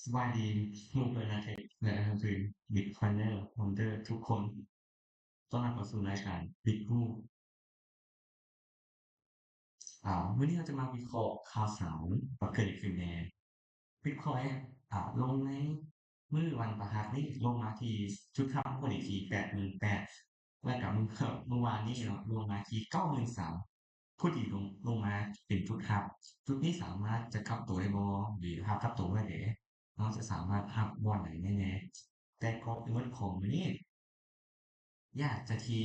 ສະບາຍດີໝູ່ເພື່ອນນັກເທຣດ ແລະ ນັກລົງທຶນ Bitcoiner Holder ທຸກຄົນ. ຕ້ອນຮັບເຂົ້າສູ່ລາຍການ Bit Move. ອາ ມື້ນີ້ເຮົາຈະມາວິເຄາະຂ່າວສານວ່າເກີດຫຍັງຂຶ້ນແດ່. Bitcoin ອາ ລົງໃນມື້ວັນພະຫັດນີ້ ລົງມາທີ່ຈຸດຮັບພໍດີທີ່ແປດໝື່ນແປດ ແລ້ວກໍມື້ ເມື່ອວານນີ້ເນາະ ລົງມາທີ່ເກົ້າໝື່ນສາມ ພໍດີລົງ ລົງມາເປັນຈຸດຮັບ. ຈຸດນີ້ສາມາດຈະກັບໂຕໄດ້ບໍ່ ຫຼືຫາກັບໂຕບໍ່ໄດ້ເດ ເຮົາຈະສາມາດຮັບບ່ອນໃດແນ່. ແຕ່ກ່ອນອື່ນໝົດຂອງມື້ນີ້ ຢາກຈະທີ່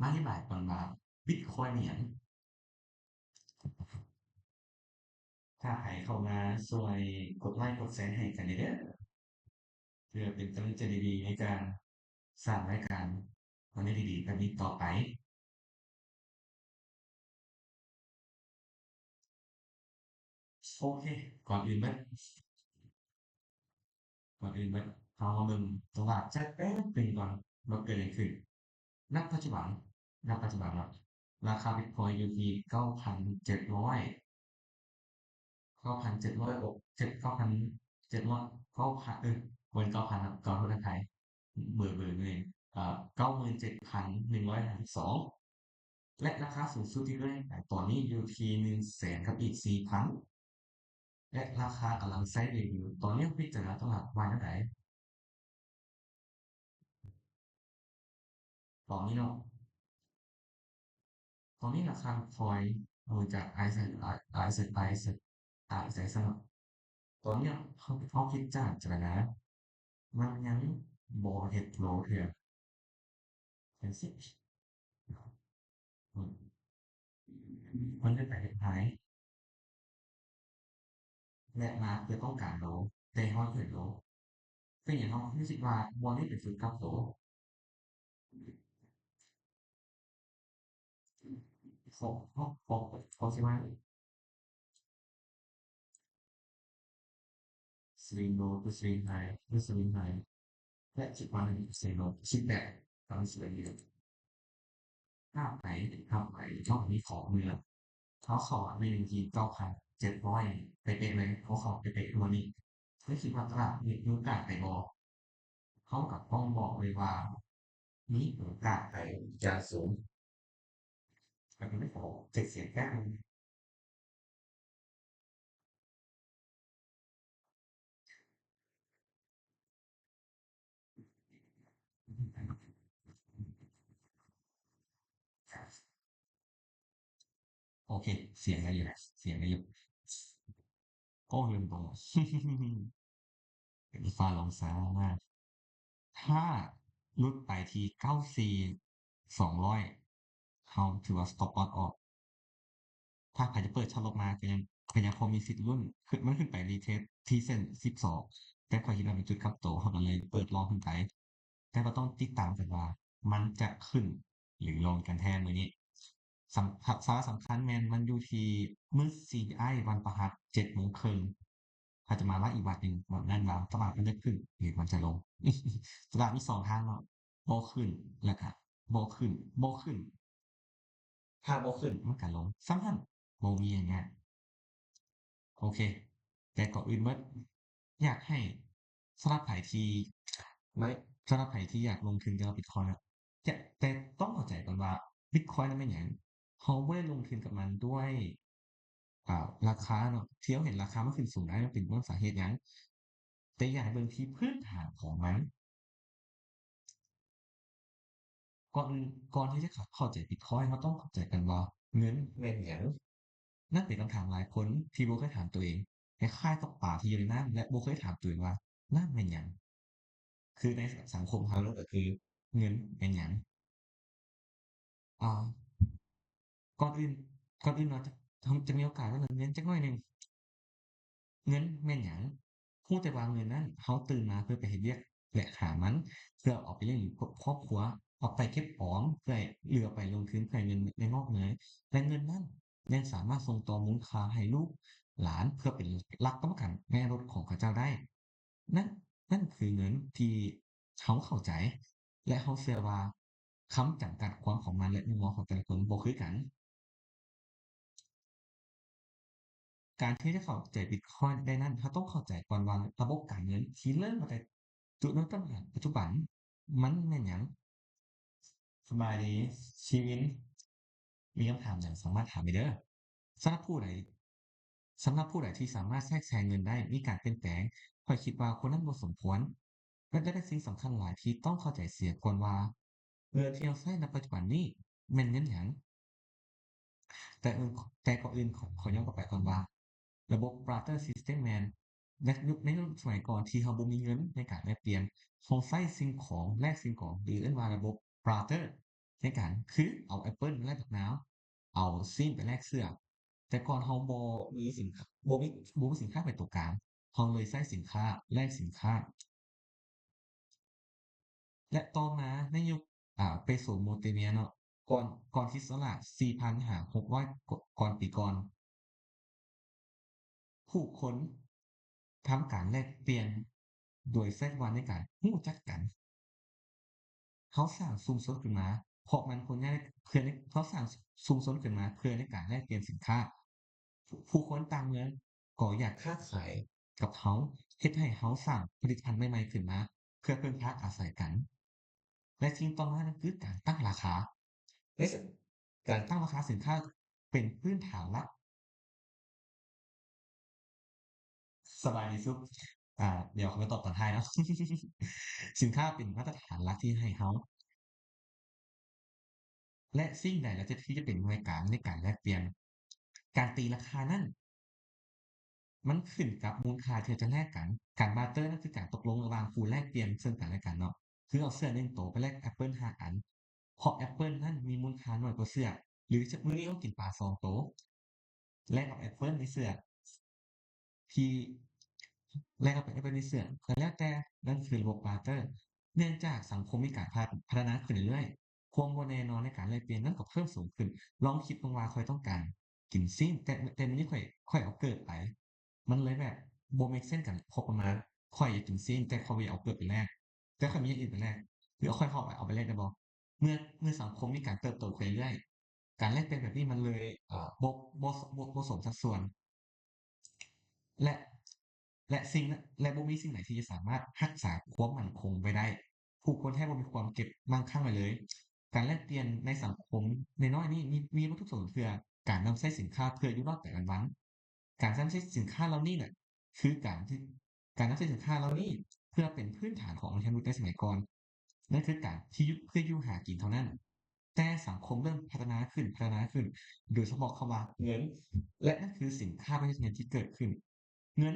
ມາອະທິບາຍກ່ອນວ່າ Bitcoin ແມ່ນຫຍັງ. ຖ້າໃຜເຂົ້າມາຊ່ວຍກົດໄລກົດແຊໃຫ້ກັນແດ່ເດີ ເພື່ອເປັນກຳລັງໃຈດີໆໃນການສ້າງລາຍການຄອນເທັນດີໆແບບນີ້ຕໍ່ໄປ. ໂອເຄ ກ່ອນອື່ນເບິດ ກ່ອນອື່ນເບິດ ເຮົາມາເບິ່ງຕະຫຼາດຈັກແປັບໜຶ່ງກ່ອນວ່າເກີດຫຍັງຂຶ້ນ. ນະປັດຈຸບັນ ນະປັດຈຸບັນເນາະ ລາຄາ Bitcoin ຢູ່ທີ່ເກົ້າພັນເຈັດຮ້ອຍ ເກົ້າພັນເຈັດຮ້ອຍ ເຈັດ ເກົ້າພັນເຈັດຮ້ອຍ ເກົ້າພັນ ເອີ ບໍ່ແມ່ນເກົ້າພັນເນາະ ຂໍໂທດນະ ເບີໆ ເອີ ເກົ້າໝື່ນເຈັດພັນໜຶ່ງຮ້ອຍຫ້າສິບສອງ ແລະ ລາຄາສູງສຸດທີ່ເຄີຍໄດ້ຕອນນີ້ຢູ່ທີ່ໜຶ່ງແສນກັບອີກສີ່ພັນ ແລະ ລາຄາກຳລັງໄຊເວຢູ່. ຕອນນີ້ເຮົາພິຈາລະນາຕະຫຼາດວ່າແນວໃດ? ຕອນນີ້ເນາະ ຕອນນີ້ລາຄາ Bitcoin ເອົາຈາກ RSI RSI RSI ເນາະ ຕອນນີ້ເຮົາ ເຮົາພິຈາລະນາ ມັນຍັງບໍ່ເຮັດໂລເທື່ອ ຈັ່ງຊີ້ ມັນເຮັດໄປເຮັດໄປ ແລະ ມາເພື່ອຕ້ອງການໂລ ແຕ່ເຮົາເຫັນໂລ ເປັນຫຍັງເຮົາຄືຄິດວ່າບ່ອນນີ້ເປັນຈຸດກັບໂຕ? ເພາະ ເພາະ ເພາະ ເພາະຊິວ່າ Swing low to swing high to swing high ແລະ ຈຸດວາງ swing low ຊິແຕກ ຕາມ swing low ຖ້າໄປ ຖ້າໄປ ຕ້ອງມີຂໍ້ເມື່ອ ເຮົາເຂົ້າໄປຢູ່ທີ່ເກົ້າພັນເຈັດຮ້ອຍເປະໆເລີຍ ເຮົາເຂົ້າເປະໆຕົວນີ້ ເຮົາຄິດວ່າຕະຫຼາດມີໂອກາດໄປບໍ່? ເຮົາກໍຕ້ອງບອກເລີຍວ່າມີໂອກາດໄປຢ່າງສູງ. ແລ້ວກໍໄດ້ຂໍເຊັກສຽງແປັບໜຶ່ງ. ໂອເຄ ສຽງໄດ້ຢູ່ ສຽງໄດ້ຢູ່. ໂອ້ ລືມຕົງ ຟ້າຮ້ອງຊ້າມາກ. ຖ້າຫຼຸດໄປທີ່ເກົ້າສີ່ສອງຮ້ອຍ ເຮົາຖືວ່າ stop loss ອອກ. ຖ້າໃຜຈະເປີດ stop loss ມາ ກໍຍັງ ກໍຍັງພໍມີສິດລຸ້ນ ຂຶ້ນ ມັນຂຶ້ນໄປ retest ທີ່ເສັ້ນສິບສອງ ແຕ່ຂ້ອຍຄິດວ່າເປັນຈຸດກັບໂຕ ເຮົາກໍເລີຍເປີດລອງຂຶ້ນໄປ. ແຕ່ວ່າຕ້ອງຕິດຕາມກັນວ່າມັນຈະຂຶ້ນ ຫຼືລົງກັນແທ້ມື້ນີ້. ສຳ ສາລະສຳຄັນແມ່ນມັນຢູ່ທີ່ມື້ CPI ວັນພະຫັດ ເຈັດໂມງເຄິ່ງ ຖ້າຈະມາໄລ່ອີກວັນໜຶ່ງ ວັນນັ້ນວ່າຕະຫຼາດມັນຈະຂຶ້ນ ຫຼືມັນຈະລົງ. ຕະຫຼາດມີສອງທາງເນາະ ບໍ່ຂຶ້ນ ແລ້ວກະບໍ່ຂຶ້ນ ບໍ່ຂຶ້ນ. ຖ້າບໍ່ຂຶ້ນ ມັນກະລົງ ສ່ຳນັ້ນ ບໍ່ມີຫຍັງຍາກ. ໂອເຄ ແຕ່ກ່ອນອື່ນເບິດ ຢາກໃຫ້ ສຳລັບໃຜທີ່ ສຳລັບໃຜທີ່ຢາກລົງທຶນກ່ຽວກັບ Bitcoin ນະ ແຕ່ ແຕ່ຕ້ອງເຂົ້າໃຈກ່ອນວ່າ Bitcoin ນັ້ນແມ່ນຫຍັງ? ເຮົາບໍ່ໄດ້ລົງທຶນກັບມັນດ້ວຍ ອ່າ ລາຄາເນາະ ທີ່ເຮົາເຫັນລາຄາມັນຂຶ້ນສູງໄດ້ ມັນເປັນຍ້ອນສາເຫດຫຍັງ? ແຕ່ຢາກໃຫ້ເບິ່ງທີ່ພື້ນຖານຂອງມັນ. ກ່ອນອື່ນ ກ່ອນທີ່ຈະເຂົ້າໃຈ Bitcoin ເຮົາຕ້ອງເຂົ້າໃຈກັນວ່າເງິນແມ່ນຫຍັງ? ນັ້ນເປັນຄຳຖາມຫຼາຍຄົນທີ່ບໍ່ເຄີຍຖາມຕົວເອງ, ຄ້າຍໆກັບປາທີ່ຢູ່ໃນນ້ຳ ແລະ ບໍ່ເຄີຍຖາມຕົວເອງວ່ານ້ຳແມ່ນຫຍັງ? ຄືໃນສັງຄົມເຮົາກໍຄືເງິນແມ່ນຫຍັງ? ອ່າ ກ່ອນອື່ນ ກ່ອນອື່ນເນາະ ຈະ ຈະມີໂອກາດເວົ້າເລື່ອງເງິນຈັກໜ້ອຍໜຶ່ງ. ເງິນແມ່ນຫຍັງ? ຮູ້ແຕ່ວ່າເງິນນັ້ນເຮົາຕື່ນມາເພື່ອໄປເຮັດວຽກ ແລະ ຫາມັນ ເພື່ອເອົາໄປລ້ຽງດູຄອບຄົວ, ເອົາໄປເກັບອອມ ເພື່ອ ຫຼືເອົາໄປລົງທຶນເພື່ອໃຫ້ເງິນໄດ້ງອກເງີຍ ແລະ ເງິນນັ້ນຍັງສາມາດສົ່ງຕໍ່ມູນຄ່າໃຫ້ລູກຫຼານ ເພື່ອເປັນຫຼັກກຳມະການໃນອະນາຄົດຂອງເຂົາເຈົ້າໄດ້. ນັ້ນ ນັ້ນຄືເງິນທີ່ເຮົາເຂົ້າໃຈ ແລະ ເຮົາເຊື່ອວ່າຄຳຈຳກັດຄວາມຂອງມັນ ແລະ ມຸມມອງຂອງແຕ່ລະຄົນບໍ່ຄືກັນ. ການທີ່ຈະເຂົ້າໃຈບິດຄອຍໄດ້ນັ້ນ ເຮົາຕ້ອງເຂົ້າໃຈກ່ອນວ່າລະບົບການເງິນທີ່ເລີ່ມມາແຕ່ຈຸດເລີ່ມຕົ້ນປັດຈຸບັນມັນແມ່ນຫຍັງ? ສະບາຍດີ ຊີວິນ ມີຄຳຖາມຫຍັງສາມາດຖາມໄດ້ເດີ້. ສຳລັບຜູ້ໃດ ສຳລັບຜູ້ໃດທີ່ສາມາດແຊກແຊງເງິນໄດ້ ມີການປ່ຽນແປງ, ຂ້ອຍຄິດວ່າຄົນນັ້ນບໍ່ສົມຄວນ ແລະ ແລະ ແລະ ສິ່ງສຳຄັນຫຼາຍທີ່ຕ້ອງເຂົ້າໃຈເສຍກ່ອນວ່າ ເງິນທີ່ເຮົາໃຊ້ໃນປັດຈຸບັນນີ້ແມ່ນເງິນຫຍັງ? ແຕ່ອື່ນ ແຕ່ກ່ອນອື່ນ ຂໍ ຂໍຍ້ອນກັບໄປກ່ອນວ່າ ລະບົບ barter system ແມ່ນ ໃນຍຸກ ໃນຍຸກສະໄໝກ່ອນທີ່ເຮົາບໍ່ມີເງິນໃນການແລກປ່ຽນ, ເຮົາໃຊ້ສິ່ງຂອງແລກສິ່ງຂອງ ຫຼື ເອີ້ນວ່າລະບົບ barter ໃນການ ຄືເອົາແອັບເປິ້ນມາແລກບັກນາວ, ເອົາຊີ້ນໄປແລກເສື້ອ. ແຕ່ກ່ອນເຮົາບໍ່ມີສິນ ບໍ່ມີ ບໍ່ມີສິນຄ້າເປັນຕົວກາງ, ເຮົາເລີຍໃຊ້ສິນຄ້າແລກສິນຄ້າ. ແລະ ຕໍ່ມາໃນຍຸກ ອາ ເປໂສໂມເຕເມຍເນາະ ກ່ອນ ກ່ອນຄຣິສຕະສັກລາດສີ່ພັນຫາຫົກຮ້ອຍກ່ອນ ປີກ່ອນ ຜູ້ຄົນທຳການແລກປ່ຽນໂດຍໃຊ້ຄວາມໃນການຮູ້ຈັກກັນ. ເຮົາສ້າງຊຸມຊົນຂຶ້ນມາ ເພາະມັນຄວນຍາກ ເພື່ອໃນ ເຮົາສ້າງຊຸມຊົນຂຶ້ນມາເພື່ອໃນການແລກປ່ຽນສິນຄ້າ. ຜູ້ຄົນຕ່າງເມືອງກໍຢາກຄ້າຂາຍກັບເຮົາ, ເຮັດໃຫ້ເຮົາສ້າງຜະລິດຕະພັນໃໝ່ໆຂຶ້ນມາເພື່ອເພິ່ງພາອາໄສກັນ. ແລະ ສິ່ງຕໍ່ມານັ້ນຄືການຕັ້ງລາຄາ. ໃນ ການຕັ້ງລາຄາສິນຄ້າເປັນພື້ນຖານຫຼັກ. ສະບາຍດີສຸກ ອາ ດຽວຂ້ອຍມາຕອບຕອນທ້າຍເນາະ. ສິນຄ້າເປັນມາດຕະຖານຫຼັກທີ່ໃຫ້ເຮົາ ແລະ ສິ່ງໃດລະທີ່ຈະເປັນໜ່ວຍກາງໃນການແລກປ່ຽນ. ການຕີລາຄານັ້ນ ມັນຂຶ້ນກັບມູນຄ່າທີ່ເຮົາຈະແລກກັນ. ການບາເຕີນັ້ນຄືການຕົກລົງລະຫວ່າງຜູ້ແລກປ່ຽນເຊິ່ງກັນແລະກັນເນາະ, ຄືເອົາເສື້ອໜຶ່ງໂຕໄປແລກແອັບເປິ້ນຫ້າອັນ ເພາະແອັບເປິ້ນນັ້ນມີມູນຄ່າໜ້ອຍກວ່າເສື້ອ ຫຼື ມື້ນີ້ເຮົາກິນປາສອງໂຕ ແລກເອົາແອັບເປິ້ນໃນເສື້ອ ທີ່ ແລກເອົາແອັບເປິ້ນໃນເສື້ອ ກໍແລ້ວແຕ່. ນັ້ນຄືລະບົບບາເຕີ. ເນື່ອງຈາກສັງຄົມມີການພັດທະນາຂຶ້ນເລື້ອຍໆ, ຄວາມບໍ່ແນ່ນອນໃນການແລກປ່ຽນນັ້ນກໍເພີ່ມສູງຂຶ້ນ. ລອງຄິດເບິ່ງວ່າຂ້ອຍຕ້ອງການກິນຊີ້ນ ແຕ່ ແຕ່ມື້ນີ້ຂ້ອຍ ຂ້ອຍເອົາເກີບໄປ. ມັນເລີຍແບບບໍ່ເມກເຊນກັນພໍປະມານ. ຂ້ອຍຢາກກິນຊີ້ນ ແຕ່ຂ້ອຍບໍ່ຢາກເອົາເກີບໄປແລກ, ແຕ່ຂ້ອຍມີຢ່າງອື່ນໄປແລກ ຫຼືຂ້ອຍເອົາ ເອົາໄປແລກໄດ້ບໍ່? ເມື່ອ ເມື່ອສັງຄົມມີການເຕີບໂຕຂຶ້ນເລື້ອຍໆ, ການແລກປ່ຽນແບບນີ້ມັນເລີຍ ເອີ ບໍ່ ບໍ່ ບໍ່ ບໍ່ສົມສັດສ່ວນ ແລະ ແລະ ສິ່ງ ແລະ ບໍ່ມີສິ່ງໃດທີ່ຈະສາມາດຮັກສາຄວາມໝັ້ນຄົງໄວ້ໄດ້. ຜູ້ຄົນແທບບໍ່ມີຄວາມເກັບໝັ້ງຄັ່ງໄວ້ເລີຍ. ການແລກປ່ຽນໃນສັງຄົມນ້ອຍໆນີ້ມີ ມີບໍ່ທຸກສົນເທື່ອ. ການນຳໃຊ້ສິນຄ້າເພື່ອຢູ່ລອດໄປວັນໆ. ການນຳໃຊ້ສິນຄ້າເຫຼົ່ານີ້ນະ ຄືການທີ່ ການນຳໃຊ້ສິນຄ້າເຫຼົ່ານີ້ເພື່ອເປັນພື້ນຖານຂອງມະນຸດໃນສະໄໝກ່ອນ. ນັ້ນຄືການທີ່ຢູ່ ເພື່ອຢູ່ຫາກິນເທົ່ານັ້ນ. ແຕ່ສັງຄົມເລີ່ມພັດທະນາຂຶ້ນ ພັດທະນາຂຶ້ນ ໂດຍສະເພາະຄຳວ່າເງິນ ແລະ ນັ້ນຄືສິນຄ້າປະເພດເງິນທີ່ເກີດຂຶ້ນ. ເງິນ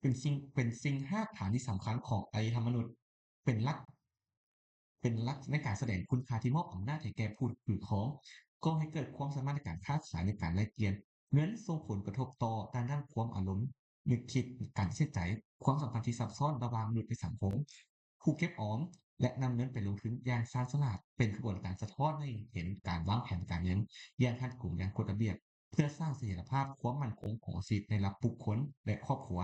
ເປັນສິ່ງ ເປັນສິ່ງຮາກຖານທີ່ສຳຄັນຂອງອາລະຍະທຳມະນຸດ, ເປັນຫຼັກ ເປັນຫຼັກໃນການສະແດງຄຸນຄ່າທີ່ມອບອຳນາດໃຫ້ແກ່ຜູ້ຖືຄອງ, ກໍ່ໃຫ້ເກີດຄວາມສາມາດໃນການຄ້າຂາຍ ໃນການແລກປ່ຽນ. ເງິນສົ່ງຜົນກະທົບຕໍ່ທາງດ້ານຄວາມອາລົມ, ນຶກຄິດ, ການຕັດສິນໃຈ, ຄວາມສຳພັນທີ່ຊັບຊ້ອນລະຫວ່າງມະນຸດໃນສັງຄົມ. ຜູ້ເກັບອອມ ແລະ ນຳເງິນໄປລົງທຶນຢ່າງຊານສະຫຼາດ ເປັນຂະບວນການສະທ້ອນໃຫ້ເຫັນການວາງແຜນການເງິນຢ່າງຮັດກຸມ, ຢ່າງກົດລະບຽບ ເພື່ອສ້າງສະຖຽນລະພາບຄວາມໝັ້ນຄົງຂອງຊີວິດໃນລະດັບບຸກຄົນ ແລະ ຄອບຄົວ,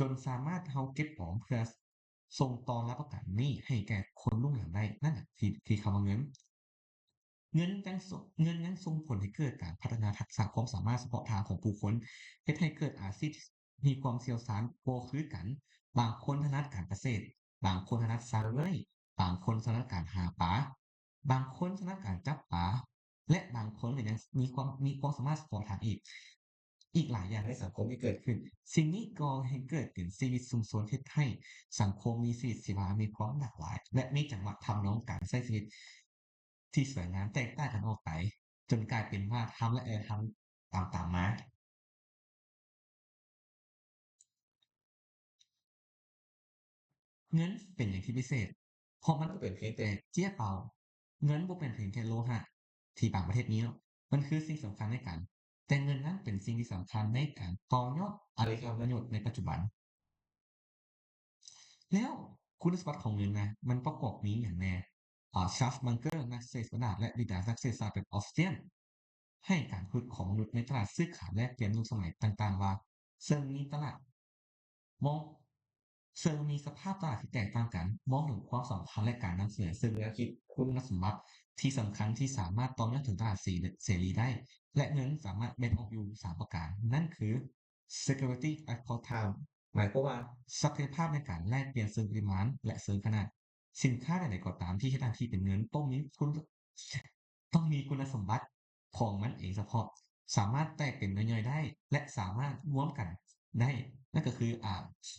ຈົນສາມາດເຮົາເກັບອອມເພື່ອສົ່ງຕໍ່ຫຼັກປະກັນນີ້ໃຫ້ແກ່ຄົນລຸ້ນຫຼັງໄດ້. ນັ້ນແຫຼະ ທີ່ ທີ່ຄຳວ່າເງິນ. ເງິນຍັງ ເງິນຍັງສົ່ງຜົນໃຫ້ເກີດການພັດທະນາທັກສະຄວາມສາມາດສະເພາະທາງຂອງຜູ້ຄົນ, ເຮັດໃຫ້ເກີດອາຊີບທີ່ມີຄວາມຊ່ຽວຊານບໍ່ຄືກັນ. ບາງຄົນຖະໜັດການກະເສດ, ບາງຄົນຖະໜັດສ້າງເລື່ອຍ, ບາງຄົນຖະໜັດການຫາປາ, ບາງຄົນຖະໜັດການຈັບປາ ແລະ ບາງຄົນກໍຍັງມີຄວາມ ມີຄວາມສາມາດສະເພາະທາງອີກ ອີກຫຼາຍຢ່າງໃນສັງຄົມທີ່ເກີດຂຶ້ນ. ສິ່ງນີ້ກໍ່ໃຫ້ເກີດເປັນຊີວິດຊຸມຊົນ, ເຮັດໃຫ້ສັງຄົມມີຊີວິດຊີວາ, ມີຄວາມຫຼາກຫຼາຍ ແລະ ມີຈັງຫວະທຳນອງການໃຊ້ຊີວິດທີ່ສວຍງາມແຕກຕ່າງກັນອອກໄປ, ຈົນກາຍເປັນວັດທະນະທຳ ແລະ ອາລະຍະທຳຕາມໆມາ. ເງິນເປັນຫຍັງທີ່ພິເສດ? ເພາະມັນບໍ່ເປັນພຽງແຕ່ເຈ້ຍເປົ່າ. ເງິນບໍ່ແມ່ນພຽງແຕ່ໂລຫະທີ່ບາງປະເທດມີເນາະ, ມັນຄືສິ່ງສຳຄັນໃນການ, ແຕ່ເງິນນັ້ນເປັນສິ່ງທີ່ສຳຄັນໃນການຕໍ່ຍອດອາລະຍະທຳມະນຸດໃນປັດຈຸບັນ. ແລ້ວຄຸນສົມບັດຂອງເງິນນະ ມັນປະກອບມີຫຍັງແດ່? ອາ ຊາສ ບັງເກີ ນັກເສດສະຫຼາດ ແລະ ບິດານັກເສດສະຫຼາດແບບອອສເຕຣຽນ ໃຫ້ການເປີດຂອງມະນຸດໃນຕະຫຼາດຊື້ຂາຍແລກປ່ຽນຍຸກສະໄໝຕ່າງໆວ່າ ເຊິ່ງມີຕະຫຼາດ ມອງ ເຊິ່ງມີສະພາບຕະຫຼາດທີ່ແຕກຕ່າງກັນ, ມອງເຖິງຄວາມສຳຄັນ ແລະ ການນຳສະເໜີເຊິ່ງແນວຄິດຄຸນສົມບັດທີ່ສຳຄັນທີ່ສາມາດຕໍ່ເນື່ອງເຖິງຕະຫຼາດເສ ເສລີໄດ້ ແລະ ເງິນສາມາດແບ່ງອອກຢູ່ສາມປະການ, ນັ້ນຄື Security Across Time ໝາຍຄວາມວ່າສັກກະຍະພາບໃນການແລກປ່ຽນເຊິ່ງປະລິມານ ແລະ ເຊິ່ງຂະໜາດ. ສິນຄ້າໃດໆກໍຕາມທີ່ເຮັດໜ້າທີ່ເປັນເງິນຕ້ອງມີຄຸນ ຕ້ອງມີຄຸນສົມບັດຂອງມັນເອງສະເພາະ, ສາມາດແຕກເປັນໜ່ວຍຍ່ອຍໄດ້ ແລະ ສາມາດລວມກັນໄດ້. ນັ້ນກໍຄື ອາ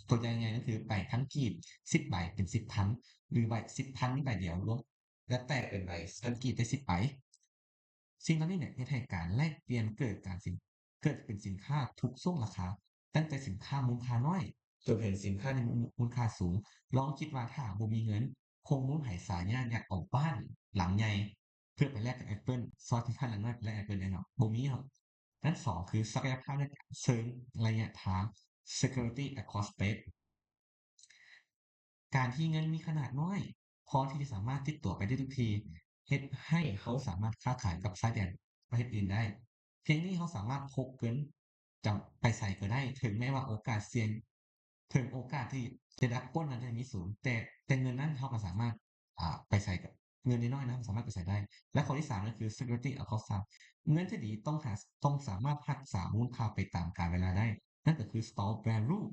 ຕົວຢ່າງງ່າຍໆ ນັ້ນຄືໃບພັນກີບສິບໃບເປັນສິບພັນ ຫຼື ໃບສິບພັນມີໃບດຽວລວມ ແລະ ແຕກເປັນໃບພັນກີບໄດ້ສິບໃບ. ສິ່ງເຫຼົ່ານີ້ເຮັດໃຫ້ການແລກປ່ຽນເກີດການສິນ ເກີດເປັນສິນຄ້າທຸກຊ່ວງລາຄາ, ຕັ້ງແຕ່ສິນຄ້າມູນຄ່ານ້ອຍຈົນເຖິງສິນຄ້າທີ່ມີມູນຄ່າສູງ. ລອງຄິດວ່າຖ້າບໍ່ມີເງິນ, ຄົງບໍ່ມີໃຜສາຍາດຢາກອອກບ້ານຫຼັງໃຫຍ່ເພື່ອໄປແລກກັບແອັບເປິ້ນ, ຊອກສິນຄ້າຫຼັງນ້ອຍໄປແລກແອັບເປິ້ນໄດ້ເນາະ, ບໍ່ມີເນາະ. ນັ້ນສອງ ຄືສັກກະຍະພາບໃນການເຊິ່ງໄລຍະທາງ Security Across Space. ການທີ່ເງິນມີຂະໜາດນ້ອຍພໍທີ່ຈະສາມາດຕິດຕົວໄປໄດ້ທຸກທີ່ ເຮັດໃຫ້ເຮົາສາມາດຄ້າຂາຍກັບຊາຍແດນປະເທດອື່ນໄດ້. ພຽງນີ້ເຮົາສາມາດພົກເງິນຈະໄປໃສກໍໄດ້, ເຖິງແມ້ວ່າໂອກາດສ່ຽງ, ເຖິງໂອກາດທີ່ຈະດັກປຸ້ນນັ້ນຈະມີສູງ, ແຕ່, ແຕ່ເງິນນັ້ນເຮົາກໍສາມາດ, ອາ, ໄປໃສກັບເງິນນ້ອຍໆນັ້ນ ສາມາດໄປໃສໄດ້. ແລະ ຂໍ້ທີສາມ ກໍຄື Security Across Time. ເງິນທີ່ດີຕ້ອງຫາ, ຕ້ອງສາມາດຮັກສາມູນຄ່າໄປຕາມການເວລາໄດ້, ນັ້ນກໍຄື Store Value.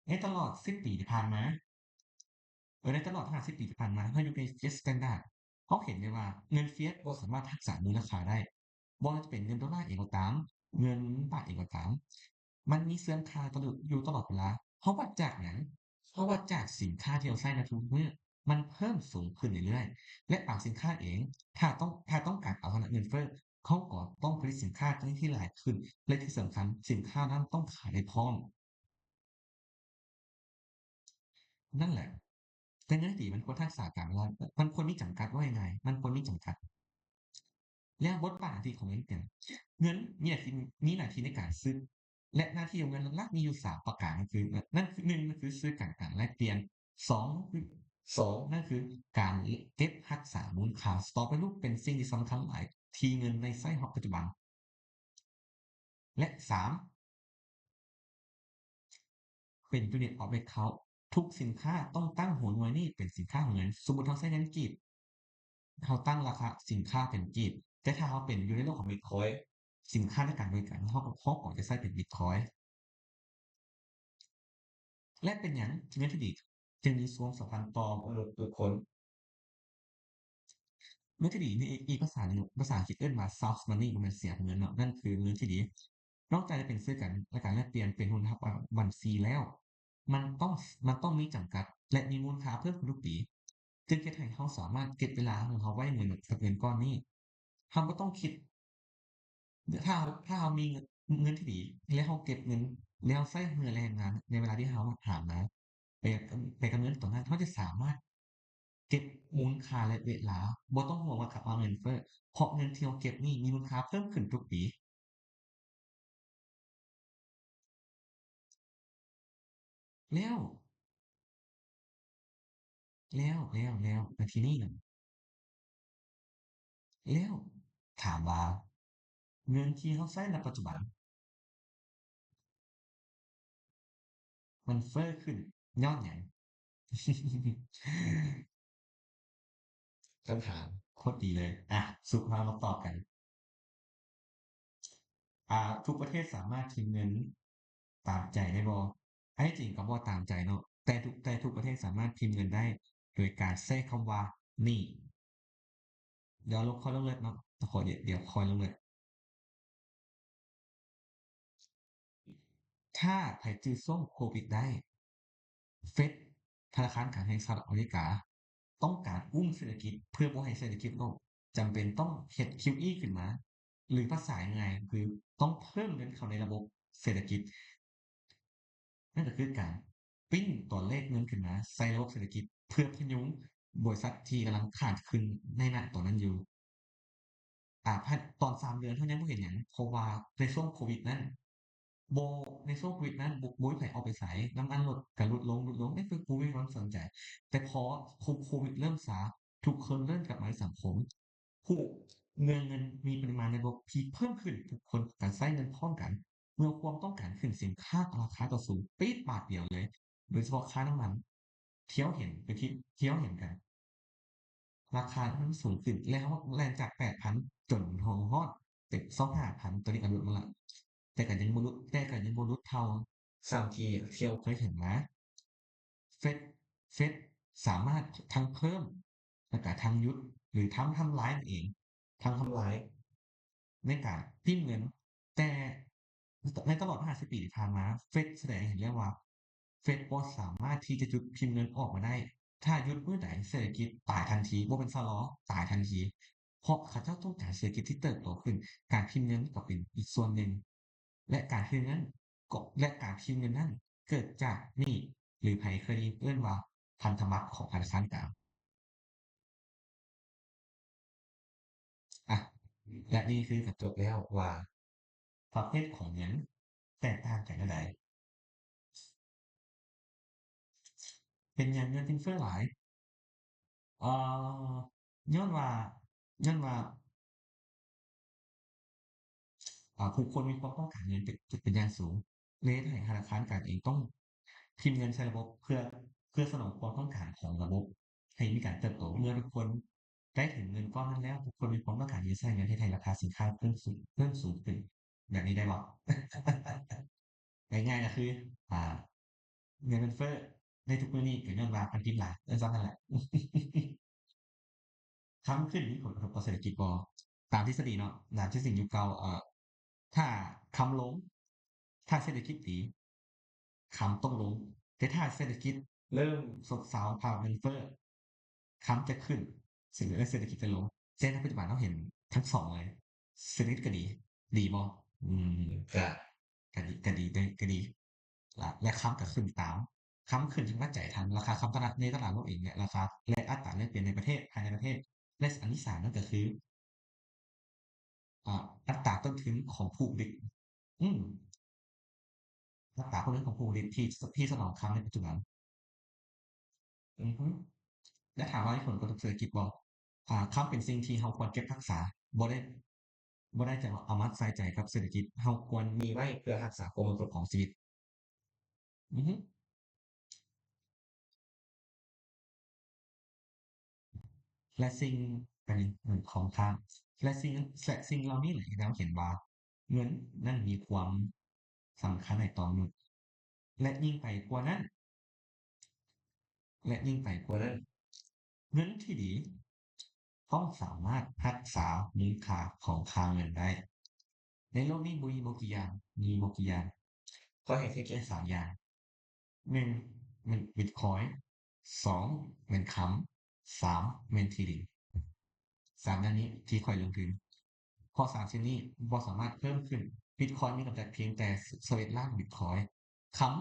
ໃນຕະຫຼອດສິບປີທີ່ຜ່ານມາ, ເອີ, ໃນຕະຫຼອດຫ້າສິບປີທີ່ຜ່ານມາ, ເຮົາຢູ່ໃນ Fiat Standard, ເຮົາເຫັນໄດ້ວ່າເງິນ Fiat ບໍ່ສາມາດຮັກສາມູນລະຄ່າໄດ້. ບໍ່ວ່າຈະເປັນເງິນໂດລາເອງກໍຕາມ, ເງິນບາດເອງກໍຕາມ, ມັນມີເສື່ອມຄ່າຕະຫຼອດ, ຢູ່ຕະຫຼອດເວລາ. ເຮົາວັດຈາກຫຍັງ? ເຮົາວັດຈາກສິນຄ້າທີ່ເຮົາໃຊ້ໃນທຸກໆມື້, ມັນເພີ່ມສູງຂຶ້ນເລື້ອຍໆ ແລະ ບາງສິນຄ້າເອງ, ຖ້າຕ້ອງ, ຖ້າຕ້ອງການເອົາຊະນະເງິນເຟີ້, ເຮົາກໍຕ້ອງຜະລິດສິນຄ້າທີ່ຫຼາຍຂຶ້ນ ແລະ ທີ່ສຳຄັນ, ສິນຄ້ານັ້ນຕ້ອງຂາຍໄດ້ພ້ອມ. ນັ້ນແຫຼະ, ແຕ່ເງິນທີ່ດີມັນຄວນຮັກສາການເວລາ, ມັນຄວນມີຈຳກັດ, ເວົ້າງ່າຍໆ ມັນຄວນມີຈຳກັດ. ແລ້ວບົດບາດໜ້າທີ່ຂອງເງິນເປັນຫຍັງ? ເງິນມີໜ້າທີ່, ມີໜ້າທີ່ໃນການຊື້ ແລະ ໜ້າທີ່ຂອງເງິນຫຼັກໆມີຢູ່ສາມປະການ, ນັ້ນຄື, ນັ້ນຄື ໜຶ່ງ ນັ້ນຄືຊື້ການ, ການແລກປ່ຽນ, ສອງ ສອງ ນັ້ນຄືການເກັບຮັກສາມູນຄ່າ. Store Value ເປັນສິ່ງທີ່ສຳຄັນຫຼາຍທີ່ເງິນໃນໃຊ້ຮອດປັດຈຸບັນ. ແລະ ສາມ ເປັນ Unit of Account. ທຸກສິນຄ້າຕ້ອງຕັ້ງຫົວໜ່ວຍນີ້ເປັນສິນຄ້າຫົວໜ່ວຍ. ສົມມຸດເຮົາໃຊ້ເງິນກີບ, ເຮົາຕັ້ງລາຄາສິນຄ້າເປັນກີບ, ແຕ່ຖ້າເຮົາເປັນຢູ່ໃນໂລກຂອງ Bitcoin, ສິນຄ້າ ແລະ ການບໍລິການ, ເຮົາກໍ, ເຮົາກໍຈະໃຊ້ເປັນ Bitcoin. ແລະ ເປັນຫຍັງເງິນທີ່ດີຈຶ່ງມີຄວາມສຳຄັນຕໍ່ມະນຸດທຸກຄົນ? ເງິນທີ່ດີໃນອີກພາສາໜຶ່ງ, ພາສາອັງກິດເອີ້ນວ່າ soft money, ບໍ່ແມ່ນສຽງເງິນເນາະ, ນັ້ນຄືເງິນທີ່ດີ. ນອກຈາກຈະເປັນສື່ການ ແລະ ການແລກປ່ຽນ, ເປັນທຶນທາງດ້ານບັນຊີແລ້ວ, ມັນຕ້ອງ, ມັນຕ້ອງມີຈຳກັດ ແລະ ມີມູນຄ່າເພີ່ມຂຶ້ນທຸກປີ, ຈຶ່ງເຮັດໃຫ້ເຮົາສາມາດເກັບເວລາຂອງເຮົາໄວ້ເງິນ, ກັບເງິນກ້ອນນີ້. ເຮົາບໍ່ຕ້ອງຄິດ, ຖ້າ, ຖ້າເຮົາມີເງິນທີ່ດີ ແລ້ວເຮົາເກັບເງິນ, ແລ້ວເຮົາໃຊ້ເຫື່ອແຮງງານໃນເວລາທີ່ເຮົາຫາມາ ໄປ, ໄປກັບເງິນຕົວນັ້ນ, ເຮົາຈະສາມາດເກັບມູນຄ່າ ແລະ ເວລາ, ບໍ່ຕ້ອງຫ່ວງວ່າກັບມາເງິນເຟີ້, ເພາະເງິນທີ່ເຮົາເກັບນີ້ມີມູນຄ່າເພີ່ມຂຶ້ນທຸກປີ. ແລ້ວ, ແລ້ວ, ແລ້ວ, ແລ້ວ, ແລ້ວທີນີ້ນະ, ແລ້ວຖາມວ່າເງິນທີ່ເຮົາໃຊ້ໃນປັດຈຸບັນ ມັນເຟີ້ຂຶ້ນຍ້ອນຫຍັງ? ຄຳຖາມໂຄດດີເລີຍ. ອ່ະ, ສຸກເຮົາມາຕອບກັນ. ອ່າ, ທຸກປະເທດສາມາດພິມເງິນຕາມໃຈໄດ້ບໍ່? ອັນທີ່ຈິງກໍບໍ່ຕາມໃຈເນາະ, ແຕ່ທຸກ, ແຕ່ທຸກປະເທດສາມາດພິມເງິນໄດ້ໂດຍການໃຊ້ຄຳວ່າ ນີ້. ດຽວລົງ ຄ່ອຍລົງເລິກເນາະ, ຂໍ ດຽວຄ່ອຍລົງເລິກ. ຖ້າໃຜຈື່ຊ່ວງໂຄວິດໄດ້, ເຟດ, ທະນາຄານກາງແຫ່ງສະຫະລັດອາເມລິກາ ຕ້ອງການອຸ້ມເສດຖະກິດ ເພື່ອບໍ່ໃຫ້ເສດຖະກິດລົ້ມ, ຈຳເປັນຕ້ອງເຮັດ QE ຂຶ້ນມາ, ຫຼື ພາສາງ່າຍໆ ຄືຕ້ອງເພີ່ມເງິນເຂົ້າໃນລະບົບເສດຖະກິດ. ນັ້ນກໍຄືການປິ່ນຕົວເລກເງິນຂຶ້ນມາໃສ່ລະບົບເສດຖະກິດ ເພື່ອພະຍຸງບໍລິສັດທີ່ກຳລັງຂາດທຶນໃນນະຕອນນັ້ນຢູ່. ອາ, ພະ, ຕອນສາມເດືອນເຮົາຍັງບໍ່ເຫັນຫຍັງ, ເພາະວ່າໃນຊ່ວງໂຄວິດນັ້ນ ບໍ່, ໃນຊ່ວງໂຄວິດນັ້ນ ບໍ່, ບໍ່ມີໃຜອອກໄປໃສ, ນ້ຳມັນລົດກໍຫຼຸດລົງ, ຫຼຸດລົງ, ເອີ, ຜູ້ມີຄວາມສົນໃຈ. ແຕ່ພໍໂຄ, ໂຄວິດເລີ່ມຊາ, ທຸກຄົນເລີ່ມກັບມາໃນສັງຄົມ. ຜູ້ເງິນ, ເງິນມີປະລິມານໃນລະບົບທີ່ເພີ່ມຂຶ້ນ, ທຸກຄົນກໍໃຊ້ເງິນພ້ອມກັນ. ເມື່ອຄວາມຕ້ອງການຂຶ້ນ, ສິນຄ້າລາຄາກໍສູງປີດບາດດຽວເລີຍ. ໂດຍສະເພາະຄ່ານ້ຳມັນທີ່ເຮົາເຫັນ ເປັນທີ່ ທີ່ເຮົາເຫັນກັນ ລາຄາມັນສູງຂຶ້ນ ແລ້ວເຮົາແລ່ນຈາກແປດພັນຈົນເຮົາຮອດເປັນຊາວຫ້າພັນ ຕອນນີ້ກໍຫຼຸດມາລະ ແຕ່ກໍຍັງບໍ່ຫຼຸດ ແຕ່ກໍຍັງບໍ່ຫຼຸດເທົ່າຊ່ຳທີ່ ທີ່ເຮົາເຄີຍເຫັນມາ. ເຟດ ເຟດສາມາດທັງເພີ່ມ ແລ້ວກະທັງຢຸດ ຫຼື ທັງທຳລາຍນັ້ນເອງ ທັງທຳລາຍໃນການພິມເງິນ. ແຕ່ໃນຕະຫຼອດຫ້າສິບປີທີ່ຜ່ານມາ ເຟດສະແດງໃຫ້ເຫັນແລ້ວວ່າ ເຟດບໍ່ສາມາດທີ່ຈະຢຸດພິມເງິນອອກມາໄດ້. ຖ້າຢຸດມື້ໃດ ເສດຖະກິດຕາຍທັນທີ, ບໍ່ແມ່ນຊະລໍ, ຕາຍທັນທີ. ເພາະເຂົາເຈົ້າຕ້ອງການເສດຖະກິດທີ່ເຕີບໂຕຂຶ້ນ, ການພິມເງິນກໍເປັນອີກສ່ວນໜຶ່ງ. ແລະ ການພິມເງິນກໍ ແລະ ການພິມເງິນນັ້ນເກີດຈາກໜີ້ ຫຼື ໃຜເຄີຍໄດ້ຍິນເອີ້ນວ່າພັນທະບັດຂອງທະນາຄານກາງ. ອ່ະ ແລະ ນີ້ຄືກະຈົບແລ້ວວ່າປະເພດຂອງເງິນແຕກຕ່າງກັນແນວໃດ. ເປັນຫຍັງເງິນຈຶ່ງເຟີ້ຫຼາຍ? ເອີ ຍ້ອນວ່າ ຍ້ອນວ່າ ອ່າ ຜູ້ຄົນມີຄວາມຕ້ອງການເງິນເປັນ ເປັນຢ່າງສູງ ເລີຍເຮັດໃຫ້ທະນາຄານກາງເອງຕ້ອງພິມເງິນໃສ່ລະບົບ ເພື່ອ ເພື່ອສະໜອງຄວາມຕ້ອງການຂອງລະບົບໃຫ້ມີການເຕີບໂຕ. ເມື່ອທຸກຄົນໄດ້ເຖິງເງິນກ້ອນນັ້ນແລ້ວ, ທຸກຄົນມີຄວາມຕ້ອງການທີ່ຈະໃຊ້ເງິນ ເຮັດໃຫ້ລາຄາສິນຄ້າເພີ່ມສູງ ເພີ່ມສູງຂຶ້ນ. ແບບນີ້ໄດ້ບໍ່? ງ່າຍໆກໍຄື ອ່າ ເງິນມັນເຟີ້ໃນທຸກມື້ນີ້ກໍຍ້ອນວ່າມັນພິມຫຼາຍ, ເອີ ສ່ຳນັ້ນແຫຼະ. ຄຳຂຶ້ນມີຜົນກະທົບຕໍ່ເສດຖະກິດບໍ່? ຕາມທິດສະດີເນາະ, ຕາມທິດສະດີຍຸກເກົ່າ, ເອີ ຖ້າຄຳລົງ, ຖ້າເສດຖະກິດດີ, ຄຳຕ້ອງລົງ, ແຕ່ຖ້າເສດຖະກິດເລີ່ມຊົບເຊົາ, ພາວະເງິນເຟີ້, ຄຳຈະຂຶ້ນ, ເສດຖະກິດຈະລົງ. ແຕ່ໃນປັດຈຸບັນເຮົາເຫັນທັງສອງເລີຍ, ເສດຖະກິດກໍດີ, ດີບໍ່? ອືມ ກະ ກະດີ ກະດີເດ້ ກະດີ ລະ ແລະ ຄຳກໍຂຶ້ນຕາມ. ຄຳຂຶ້ນທັງປັດໄຈທັງລາຄາຄຳຕະຫຼາດ ໃນຕະຫຼາດໂລກເອງ ແລະ ລາຄາ ແລະ ອັດຕາແລກປ່ຽນໃນປະເທດ, ພາຍໃນປະເທດ ແລະ ອັນທີສາມນັ້ນກໍຄື ອາ ອັດຕາຕົ້ນທຶນຂອງຜູ້ຜະລິດ. ອືມ ອັດຕາຜົນເງິນຂອງຜູ້ຜະລິດທີ່ ທີ່ສະໜອງຄຳໃນປັດຈຸບັນ. ອືຮຶ ແລະ ຖາມວ່າມີຜົນກະທົບເສດຖະກິດບໍ່? ອາ ຄຳເປັນສິ່ງທີ່ເຮົາຄວນເກັບຮັກສາ, ບໍ່ໄດ້ ບໍ່ໄດ້ຈະເອົາມາໃສ່ໃຈກັບເສດຖະກິດ, ເຮົາຄວນມີໄວ້ເພື່ອຮັກສາຄວາມສົງບສຸກຂອງຊີວິດ. ອືຮຶ ແລະ ສິ່ງ ອັນນີ້ຂອງຂ້າງ ແລະ ສິ່ງ ແລະ ສິ່ງເຫຼົ່ານີ້ແຫຼະເຮັດໃຫ້ເຮົາເຫັນວ່າເງິນນັ້ນມີຄວາມສຳຄັນໃນຕໍ່ມະນຸດ ແລະ ຍິ່ງໄປກວ່ານັ້ນ ແລະ ຍິ່ງໄປກວ່ານັ້ນ ເງິນທີ່ດີຕ້ອງສາມາດຮັກສາມູນຄ່າຂອງຄ່າເງິນໄດ້. ໃນໂລກນີ້ບໍ່ມີບໍ່ກີ່ຢ່າງ, ມີບໍ່ກີ່ຢ່າງ. ຂ້ອຍໃຫ້ເທື່ອແຄ່ສາມຢ່າງ. ໜຶ່ງ ແມ່ນບິດຄອຍ, ສອງ ແມ່ນຄຳ, ສາມ ແມ່ນທີ່ດິນ. ສາມຢ່າງນີ້ທີ່ຂ້ອຍລົງທຶນ, ເພາະສາມສິ່ງນີ້ບໍ່ສາມາດເພີ່ມຂຶ້ນ. ບິດຄອຍມີກຳລັງພຽງແຕ່ຊາວເອັດລ້ານບິດຄອຍ. ຄຳ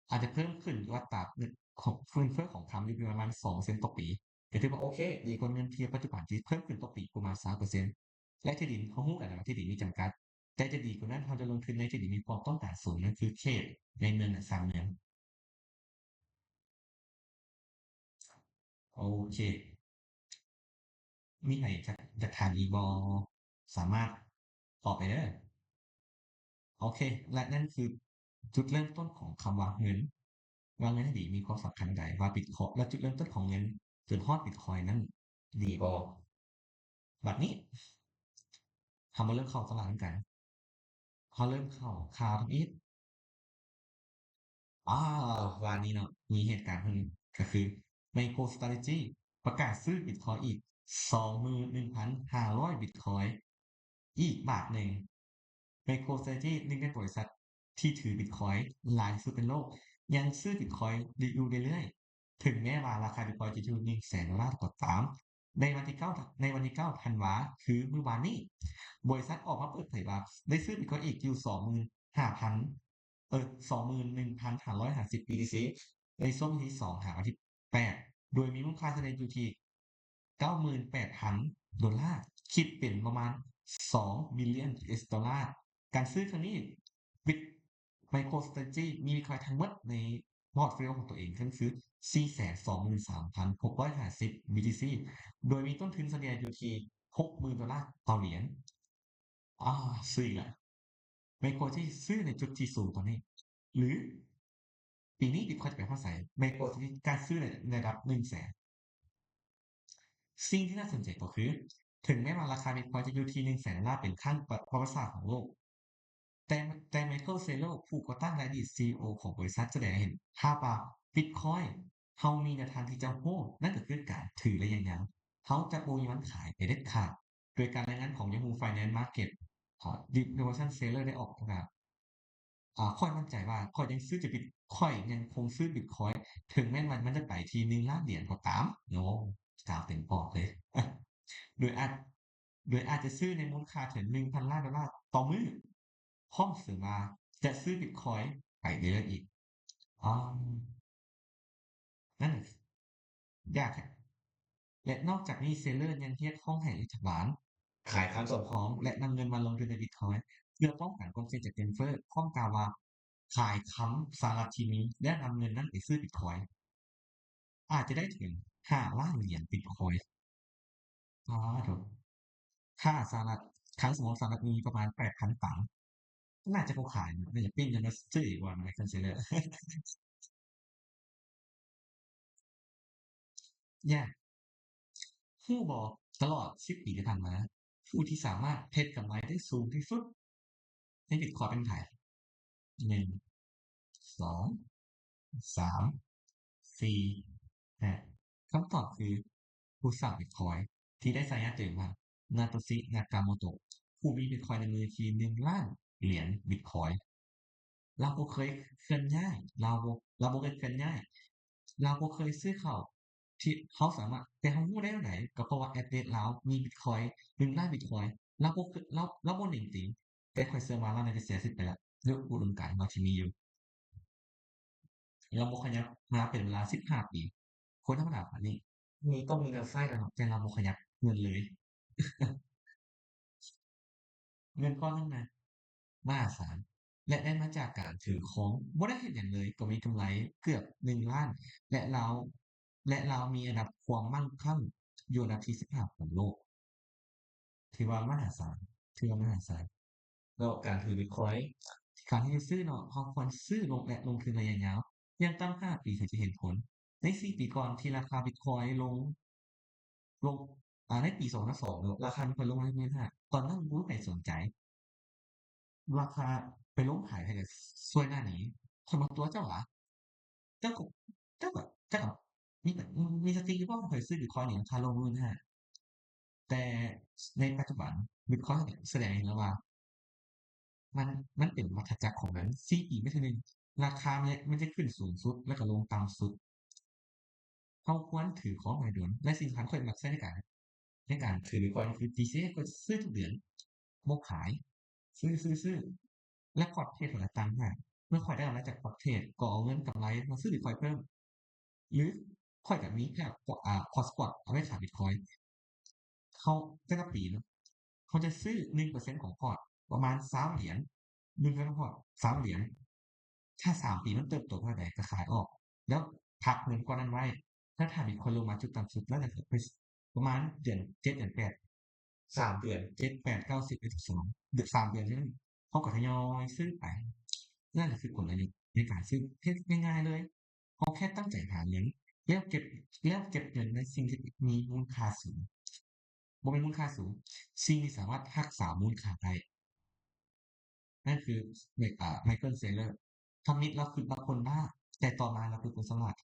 ອາດຈະເພີ່ມຂຶ້ນຢູ່ອັດຕາເງິນຂອງ ເງິນເຟີ້ຂອງຄຳຢູ່ປະມານສອງເປີເຊັນຕໍ່ປີ, ກໍຖືວ່າໂອເຄ, ດີກວ່າເງິນທີ່ປັດຈຸບັນທີ່ເພີ່ມຂຶ້ນຕໍ່ປີປະມານຊາວເປີເຊັນ. ແລະ ທີ່ດິນ, ເຮົາຮູ້ກັນແລ້ວວ່າທີ່ດິນມີຈຳກັດ, ແຕ່ຈະດີກວ່ານັ້ນ, ເຮົາຈະລົງທຶນໃນທີ່ດິນມີຄວາມຕ້ອງການສູງ, ນັ້ນຄືເຂດໃນເມືອງ ສາມເມືອງ. ໂອເຄ. ມີໃຜຢາກ ຢາກຖາມອີກບໍ່? ສາມາດຕອບໄດ້ເດີ. ໂອເຄ, ແລະ ນັ້ນຄືຈຸດເລີ່ມຕົ້ນຂອງຄຳວ່າເງິນ, ວ່າເງິນດີມີຄວາມສຳຄັນໃດ, ວ່າບິດຄອຍ ແລະ ຈຸດເລີ່ມຕົ້ນຂອງເງິນຈົນຮອດບິດຄອຍນັ້ນດີບໍ່? ບັດນີ້ ເຮົາມາເລີ່ມເຂົ້າຕະຫຼາດນຳກັນ. ເຮົາເລີ່ມເຂົ້າຂ່າວທຳອິດ. ອາ ວານນີ້ເນາະ ມີເຫດການເພິ່ນ ກໍຄື MicroStrategy ປະກາດຊື້ບິດຄອຍອີກ ສອງໝື່ນໜຶ່ງພັນຫ້າຮ້ອຍ ບິດຄອຍ ອີກບາດໜຶ່ງ. MicroStrategy ໜຶ່ງໃນບໍລິສັດທີ່ຖືບິດຄອຍຫຼາຍທີ່ສຸດໃນໂລກ ຍັງຊື້ບິດຄອຍຢູ່ເລື້ອຍໆ ເຖິງແມ້ວ່າລາຄາບິດຄອຍຈະຢູ່ໜຶ່ງແສນໂດລາກໍຕາມ. ໃນວັນທີເກົ້າ ໃນວັນທີເກົ້າທັນວາ ຄືມື້ວານນີ້ ບໍລິສັດອອກມາເປີດເຜີຍວ່າໄດ້ຊື້ບິດຄອຍອີກຢູ່ສອງໝື່ນຫ້າພັນ ເອີ ສອງໝື່ນໜຶ່ງພັນຫ້າຮ້ອຍຫ້າສິບ BTC ໃນຊ່ວງວັນທີສອງຫາວັນທີແປດ ໂດຍມີມູນຄ່າສະເລ່ຍຢູ່ທີ່ເກົ້າໝື່ນແປດພັນໂດລາ, ຄິດເປັນປະມານສອງບິລລຽນ US ໂດລາ. ການຊື້ຄັ້ງນີ້ ບິດ MicroStrategy ມີບິດຄອຍທັງໝົດໃນ portfolio ຂອງຕົວເອງ ກໍຄືສີ່ແສນສອງໝື່ນສາມພັນຫົກຮ້ອຍຫ້າສິບ BTC ໂດຍມີຕົ້ນທຶນສະເລ່ຍຢູ່ທີ່ຫົກໝື່ນໂດລາຕໍ່ຫຼຽນ. ອາ ຊື້ອີກລະ. Micro ທີ່ຊື້ໃນຈຸດທີ່ສູງຕອນນີ້ ຫຼື ປີນີ້ Bitcoin ຈະໄປຮອດໃສ? Michael ຈະມີການຊື້ໃນລະດັບ ໜຶ່ງແສນ. ສິ່ງທີ່ໜ້າສົນໃຈກໍຄື ເຖິງແມ່ນວ່າລາຄາ Bitcoin ຈະຢູ່ທີ່ ໜຶ່ງແສນ ດອນລາ ເປັນຄັ້ງປະ ປະຫວັດສາດຂອງໂລກ, ແຕ່ ແຕ່ Michael Saylor ຜູ້ກໍ່ຕັ້ງ ແລະ ອະດີດ CEO ຂອງບໍລິສັດ ສະແດງໃຫ້ເຫັນພາບວ່າ Bitcoin ເຮົາມີແນວທາງທີ່ຈະໂຮດ, ນັ້ນກໍຄືການຖືໄລຍະຍາວ. ເຮົາຈະບໍ່ມີວັນຂາຍໄປເດັດຂາດ. ໂດຍການລາຍງານຂອງ Yahoo Finance Markets, ອາ Devotion Saylor ໄດ້ອອກປະກາດ ອາ ຂ້ອຍໝັ້ນໃຈວ່າຂ້ອຍຍັງຊື້ຈະ Bit- ຂ້ອຍຍັງຄົງຊື້ Bitcoin ເຖິງແມ່ນວ່າມັນຈະໄປທີ່ ໜຶ່ງລ້ານຫຼຽນກໍຕາມ. ໂອ້ ກ່າວເຕັມປອກເລີຍ. ໂດຍອາດ ໂດຍອາດຈະຊື້ໃນມູນຄ່າເຖິງ ໜຶ່ງພັນລ້ານດອນລາຕໍ່ມື້, ພ້ອມເສີມວ່າຈະຊື້ Bitcoin ໄປເລື້ອຍໆອີກ. ອາ ນັ້ນຍາກແທ້. ແລະ ນອກຈາກນີ້ Saylor ຍັງຮຽກຮ້ອງໃຫ້ລັດຖະບານຂາຍຄຳສຳຮອງ ແລະ ນຳເງິນມາລົງທຶນໃນ Bitcoin ເພື່ອປ້ອງກັນຄວາມສ່ຽງຈາກເງິນເຟີ້, ພ້ອມກ່າວວ່າ ຂາຍຄຳສະຫະລັດທີ່ມີ ແລ້ວນຳເງິນນັ້ນໄປຊື້ Bitcoin ອາດຈະໄດ້ເຖິງ ຫ້າລ້ານຫຼຽນ Bitcoin. ປາໂທ້ ຄ່າສະຫະລັດ, ຄັງສຳຮອງສະຫະລັດມີປະມານ ແປດພັນ ຕັງ. ໜ້າຈະບໍ່ຂາຍ, ໜ້າຈະປີ້ນເງິນມາຊື້ອີກວ່າ Michael Saylor. ແຍກ ຮູ້ບໍ່? ຕະຫຼອດ ສິບ ປີທີ່ຜ່ານມາ, ຜູ້ທີ່ສາມາດເຮັດກຳໄລໄດ້ສູງທີ່ສຸດໃນ Bitcoin ເປັນໃຜ? ໜຶ່ງ ສອງ ສາມ ສີ່ ຫ້າ. ຄຳຕອບຄື ຜູ້ສ້າງ Bitcoin ທີ່ໄດ້ສາຍານຕົວເອງວ່າ Satoshi Nakamoto ຜູ້ມີ Bitcoin ໃນມືທີ່ ໜຶ່ງລ້ານຫຼຽນ Bitcoin. ລາວບໍ່ເຄີຍເຄື່ອນຍ້າຍ, ລາວບໍ່, ລາວບໍ່ເຄີຍເຄື່ອນຍ້າຍ, ລາວບໍ່ເຄີຍຊື້ເຂົ້າ ທີ່ເຮົາສາມາດ, ແຕ່ເຮົາຮູ້ໄດ້ຈັ່ງໃດ? ກໍເພາະວ່າ address ລາວມີ Bitcoin ໜຶ່ງລ້ານ Bitcoin. ລາວບໍ່ເຄີຍ, ລາວ, ລາວບໍ່ເໜັງຕີງ, ແຕ່ຂ້ອຍເຊື່ອວ່າລາວໜ້າຈະເສຍສິດໄປແລ້ວ ດ້ວຍອຸດົມການລາວທີ່ມີຢູ່. ລາວບໍ່ຂະຫຍັບມາເປັນເວລາສິບຫ້າປີ. ຄົນທຳມະດາປານນີ້ ມີ, ຕ້ອງມີເງິນໃຊ້ແລ້ວເນາະ, ແຕ່ລາວບໍ່ຂະຫຍັບເງິນເລີຍ. ເງິນກ້ອນນັ້ນນະ ມະຫາສານ ແລະ ໄດ້ມາຈາກການຖືຂອງ, ບໍ່ໄດ້ເຮັດຫຍັງເລີຍ ກໍມີກຳໄລເກືອບ ໜຶ່ງລ້ານ ແລະ ລາວ, ແລະ ລາວມີອັນດັບຄວາມໝັ້ງຄັ່ງຢູ່ອັນດັບທີສິບຫ້າຂອງໂລກ. ຖືວ່າມະຫາສານ, ຖືວ່າມະຫາສານ. ແລ້ວການຖື Bitcoin ການທີ່ຈະຊື້ເນາະ, ເຮົາຄວນຊື້ລົງ ແລະ ລົງທຶນໄລຍະຍາວ ຢ່າງຕ່ຳຫ້າປີເຖິງຈະເຫັນຜົນ. ໃນສີ່ປີກ່ອນທີ່ລາຄາ Bitcoin ລົງ, ລົງ, ອາ, ໃນປີສອງພັນສອງເນາະ, ລາຄາ Bitcoin ລົງມາເລື້ອຍໆ, ຕອນນັ້ນບໍ່ມີໃຜສົນໃຈ. ລາຄາໄປລົງຂາຍໃຫ້ກັບຊ່ວຍໜ້າໜີ. ຂ້ອຍບໍ່ຕົວະເຈົ້າຫວາ? ເຈົ້າກໍ, ເຈົ້າກໍ, ເຈົ້າກໍມີ, ມີສະຕິຢູ່ບໍ່? ຂ້ອຍຊື້ Bitcoin ນີ້ລາຄາລົງ ໝື່ນຫ້າ. ແຕ່ໃນປັດຈຸບັນ Bitcoin ສະແດງໃຫ້ເຫັນແລ້ວວ່າ ມັນ, ມັນເປັນວັດທະຈັກຂອງມັນ, ສີ່ປີມາເທື່ອໜຶ່ງ ລາຄາມັນ, ມັນຈະຂຶ້ນສູງສຸດ ແລ້ວກໍລົງຕ່ຳສຸດ. ເຮົາຄວນຖືຂອງໃຫ້ດົນ ແລະ ສິ່ງສຳຄັນຂ້ອຍມັກໃຊ້ໃນການ, ໃນການຖື Bitcoin ຄື DCA ຂ້ອຍຊື້ທຸກເດືອນ, ບໍ່ຂາຍ, ຊື້, ຊື້, ຊື້ ແລະ ຂອດເທຣດຂອງລາວຕ່າງຫາກ. ເມື່ອຂ້ອຍໄດ້ກຳໄລຈາກຂອດເທຣດ ກໍເອົາເງິນກຳໄລມາຊື້ Bitcoin ເພີ່ມ. ຫຼືຂ້ອຍກໍມີແຄ່ ອາ ຂອດສະປອດ ເອົາໄວ້ຂາຍ Bitcoin. ເຮົາແຕ່ລະປີເນາະ ເຮົາຈະຊື້ໜຶ່ງເປີເຊັນຂອງພອດ ປະມານຊາວຫຼຽນ, ໜຶ່ງເປີເຊັນຂອງພອດ ຊາວຫຼຽນ. ຖ້າສາມປີມັນເຕີບໂຕເທົ່າໃດກໍຂາຍອອກ ແລ້ວພັກເງິນກ້ອນນັ້ນໄວ້. ແລ້ວຖ້າ Bitcoin ລົງມາຈຸດຕ່ຳສຸດ ແລ້ວຈະໄປປະມານເດືອນເຈັດ ເດືອນແປດ ສາມເດືອນ ເຈັດ ແປດ ເກົ້າ ສິບ ສິບເອັດ ສິບສອງ ເດືອນ ສາມເດືອນເທົ່ານັ້ນ ເຮົາກໍທະຍອຍຊື້ໄປ. ນັ້ນກໍຄືກົນລະຍຸດໃນການຊື້ ເຮັດງ່າຍໆເລີຍ. ເຮົາແຄ່ຕັ້ງໃຈຫາເງິນ ແລ້ວເກັບ, ແລ້ວເກັບເງິນໃນສິ່ງທີ່ມີມູນຄ່າສູງ, ບໍ່ແມ່ນມູນຄ່າສູງ, ສິ່ງທີ່ສາມາດຮັກສາມູນຄ່າໄດ້. ນັ້ນຄື ອາ Michael Saylor. ທຳອິດລາວຄິດວ່າຄົນບ້າ, ແຕ່ຕໍ່ມາລາວຄືຄົນສະຫຼາດ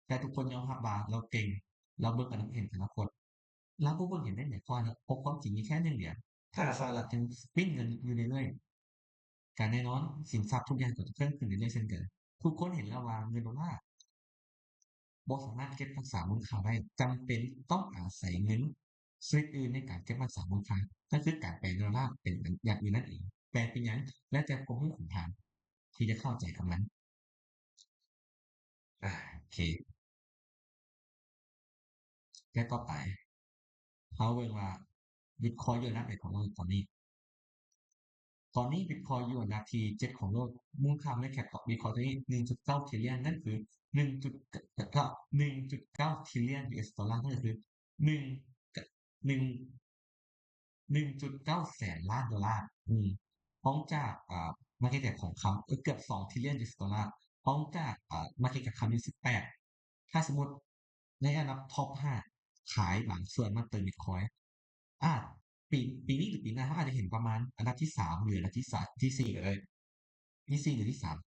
ແລະ ທຸກຄົນຍອມຮັບວ່າລາວເກັ່ງ. ລາວເບິ່ງອະນາ, ເຫັນອະນາຄົດ. ລາວບໍ່ເບິ່ງເຫັນໄດ້ໃນຂໍ້ນີ້, ເພາະຄວາມຈິງມີແຄ່ໜຶ່ງດຽວ. ຖ້າສະຫະລັດຍັງປີ້ນເງິນຢູ່ເລື້ອຍໆ, ກະແນ່ນອນ ສິນຊັບທຸກຢ່າງກໍຈະເພີ່ມຂຶ້ນເລື້ອຍໆເຊັ່ນກັນ. ທຸກຄົນເຫັນແລ້ວວ່າເງິນໂດລາບໍ່ສາມາດເກັບຮັກສາມູນຄ່າໄດ້, ຈຳເປັນຕ້ອງອາໄສເງິນຊະນິດອື່ນໃນການເກັບຮັກສາມູນຄ່າ, ນັ້ນຄືການແປເງິນໂດລາເປັນຢ່າງອື່ນນັ້ນເອງ. ແປເປັນຫຍັງ? ແລ້ວແຕ່ຄວາມຮູ້ຂອງທ່ານທີ່ຈະເຂົ້າໃຈກັບມັນ. ອາ ໂອເຄ ແລະ ຕໍ່ໄປ ເຮົາເບິ່ງວ່າ Bitcoin ຢູ່ອັນດັບໃດຂອງໂລກຕອນນີ້. ຕອນນີ້ Bitcoin ຢູ່ອັນດັບທີເຈັດຂອງໂລກ, ມູນຄ່າ Market Cap ຂອງ Bitcoin ຕອນນີ້ ໜຶ່ງຈຸດເກົ້າ trillion ນັ້ນຄື ໜຶ່ງຈຸດເກົ້າ ໜຶ່ງຈຸດເກົ້າ trillion ຢູເອສ ໂດລາ, ນັ້ນກໍຄື ໜຶ່ງ ໜຶ່ງ ໜຶ່ງຈຸດເກົ້າແສນລ້ານໂດລາ. ອືມ ຮອງຈາກ ອ່າ Market Cap ຂອງຄຳ ເອີ ເກືອບສອງ trillion ຢູເອສ ໂດລາ, ຮ ອງຈາກ ເອີ ມາເກັດແຄບຄາວທີສິບແປດ ຖ້າສົມມຸດໃນອັນດັບທັອບຫ້າຂາຍບາງສ່ວນມາເຕີມບິດຄອຍ ອາດ ປີ ປີນີ້ ຫຼື ປີໜ້າ ເຮົາອາດຈະເຫັນປະມານອັນດັບທີສາມ ຫຼື ອັນດັບທີສາມ ທີສີ່ເລີຍ ທີສີ່ ຫຼື ທີສາມ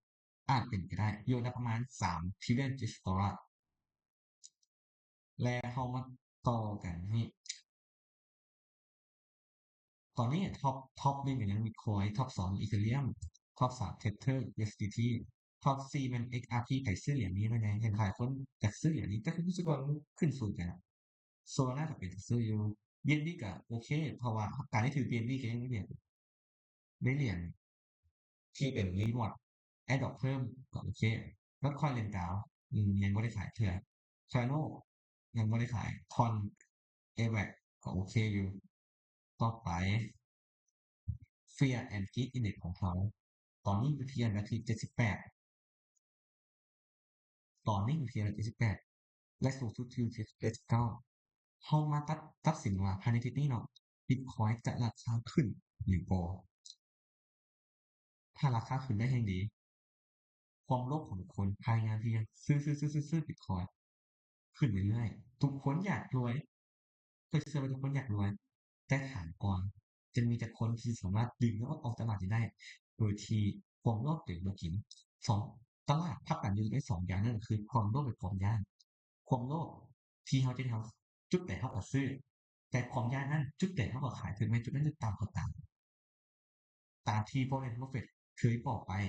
ອາດເປັນໄປໄດ້ ຢູ່ໃນປະມານສາມທຣິລຽນ US ໂດລາ. ແລະ ເຮົາມາຕໍ່ກັນນີ້ ຕອນນີ້ທັອບ ທັອບໜຶ່ງກໍຍັງບິດຄອຍ ທັອບສອງອີເທີຣຽມ ທັອບສາມເທເທີ USDT ທັອບສີ່ແມ່ນ XRP ໃຜຊື້ຫຼຽນນີ້ໄວ້ແດ່? ເຫັນຫຼາຍຄົນຢາກຊື້ຫຼຽນນີ້ ແຕ່ຄືຮູ້ສຶກວ່າມັນຂຶ້ນສູງໄປແລ້ວ. Solana ກໍເປັນຕາຊື້ຢູ່ BNB ກໍໂອເຄ ເພາະວ່າການທີ່ຖື BNB ກໍຍັງມີຫຼຽນ ໄດ້ຫຼຽນທີ່ເປັນ reward airdrop ເພີ່ມ ກໍໂອເຄ. Dogecoin ເລັນດາວ ອືມ ຍັງບໍ່ໄດ້ຂາຍເທື່ອ. Cardano ຍັງບໍ່ໄດ້ຂາຍ. Tron AVAX ກໍໂອເຄຢູ່. ຕໍ່ໄປ Fear and Greed Index ຂອງເຮົາ ຕອນນີ້ຢູ່ທີ່ອັນດັບທີເຈັດສິບແປດ ຕອນນີ້ຢູ່ທີ່ເຈັດສິບແປດ ແລະ ສູງສຸດຢູ່ທີ່ເຈັດສິບເກົ້າ. ເຮົາມາຕັດ ຕັດສິນວ່າພາຍໃນອາທິດນີ້ເນາະ ບິດຄອຍຈະລາຄາຂຶ້ນຫຼືບໍ່? ຖ້າລາຄາຂຶ້ນໄດ້ແຮ່ງດີ, ຄວາມໂລບຂອງຄົນພະຍາຍາມທີ່ຈະຊື້ ຊື້ ຊື້ ຊື້ ຊື້ບິດຄອຍຂຶ້ນເລື້ອຍໆ. ທຸກຄົນຢາກລວຍ. ຂ້ອຍເຊື່ອວ່າທຸກຄົນຢາກລວຍ, ແຕ່ຖາມກ່ອນ, ຈະມີຈັກຄົນທີ່ສາມາດດຶງເງິນອອກຈາກຕະຫຼາດນີ້ໄດ້ ໂດຍທີ່ຄວາມໂລບຕົວເອງບໍ່ກິນ? ສອງ, ຕະຫຼາດພັກກັນຢູ່ໃນສອງຢ່າງນັ້ນ ຄືຄວາມໂລບ ແລະ ຄວາມຢ້ານ. ຄວາມໂລບທີ່ເຮົາຈະເອົາຈຸດໃດເຮົາກໍຊື້, ແຕ່ຄວາມຢ້ານນັ້ນ ຈຸດໃດເຮົາກໍຂາຍ, ເຖິງແມ່ນຈຸດນັ້ນຈະຕ່ຳກໍຕາມ. ຕາມທີ່ Warren Buffett ເຄີຍບອກໄວ້,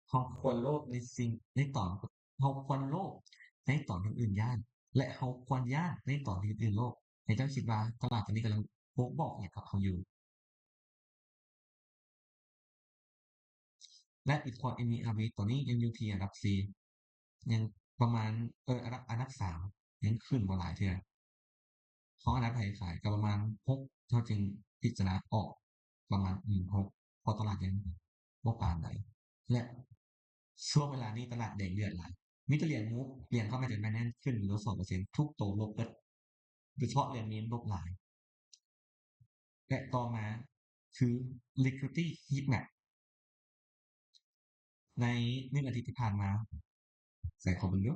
ເຮົາຄວນໂລບໃນສິ່ງ ໃນຕອນ ເຮົາຄວນໂລບໃນຕອນຄົນອື່ນຢ້ານ ແລະ ເຮົາຄວນຢ້ານໃນຕອນທີ່ຄົນອື່ນໂລບ. ໃຫ້ເຈົ້າຄິດວ່າຕະຫຼາດຕອນນີ້ກຳລັງບົ່ງບອກຫຍັງກັບເຮົາຢູ່? ແລະ Bitcoin MERV ຕອນນີ້ຍັງຢູ່ທີ່ອັນດັບສີ່ ຍັງປະມານ ເອີ ອັນດັບ ອັນດັບສາມ ຍັງຂຶ້ນບໍ່ຫຼາຍເທື່ອ. ເຮົາອັນດັບໃຫ້ຂາຍກໍປະມານຫົກ ເຮົາຈຶ່ງພິຈາລະນາອອກປະມານ ອືມ ຫົກ ເພາະຕະຫຼາດຍັງບໍ່ປານໃດ ແລະ ຊ່ວງເວລານີ້ຕະຫຼາດແດງເດືອດຫຼາຍ. ມີແຕ່ຫຼຽນມູຟ ຫຼຽນເຂົ້າມາຈາກ Binance ຂຶ້ນຢູ່ສອງເປີເຊັນ ທຸກໂຕລົບເບິດ, ໂດຍສະເພາະຫຼຽນ meme ລົບຫຼາຍ. ແລະ ຕໍ່ມາຄື Liquidity Heatmap ໃນໜຶ່ງອາທິດທີ່ຜ່ານມາ. ໃສ່ ຂໍເບິ່ງດູ.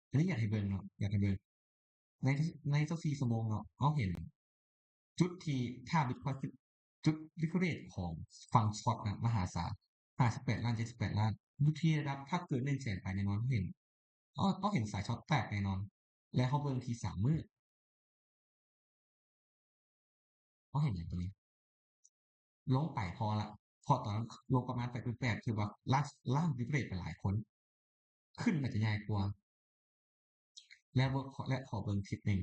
ອັນນີ້ຢາກໃຫ້ເບິ່ງເນາະ, ຢາກໃຫ້ເບິ່ງ. ໃນ ໃນຊາວສີ່ຊົ່ວໂມງເນາະ, ເຮົາເຫັນຈຸດທີ່ຖ້າ Bitcoin ຂຶ້ນ, ຈຸດ liquidate ຂອງຝັ່ງ short ນະ ມະຫາສານ, ຫ້າສິບແປດລ້ານ ເຈັດສິບແປດລ້ານ, ຢູ່ທີ່ລະດັບ ຖ້າເກີນໜຶ່ງແສນປາຍແນ່ນອນ, ເຮົາເຫັນ ເຮົາ ເຮົາເຫັນສາຍ short ແຕກແນ່ນອນ. ແລະ ເຮົາເບິ່ງທີ່ສາມມື້, ເຮົາເຫັນຫຍັງຕົວນີ້? ລົງໄປພໍລະ, ເພາະຕອນນັ້ນລົງປະມານແປດຈຸດແປດ ຖືວ່າລ້າງ ລ້າງ liquidate ໄປຫຼາຍຄົນ, ຂຶ້ນໜ້າຈະໃຫຍ່ກວ່າ. ແລະ ເບິ່ງ ແລະ ຂໍເບິ່ງທິດໜຶ່ງ.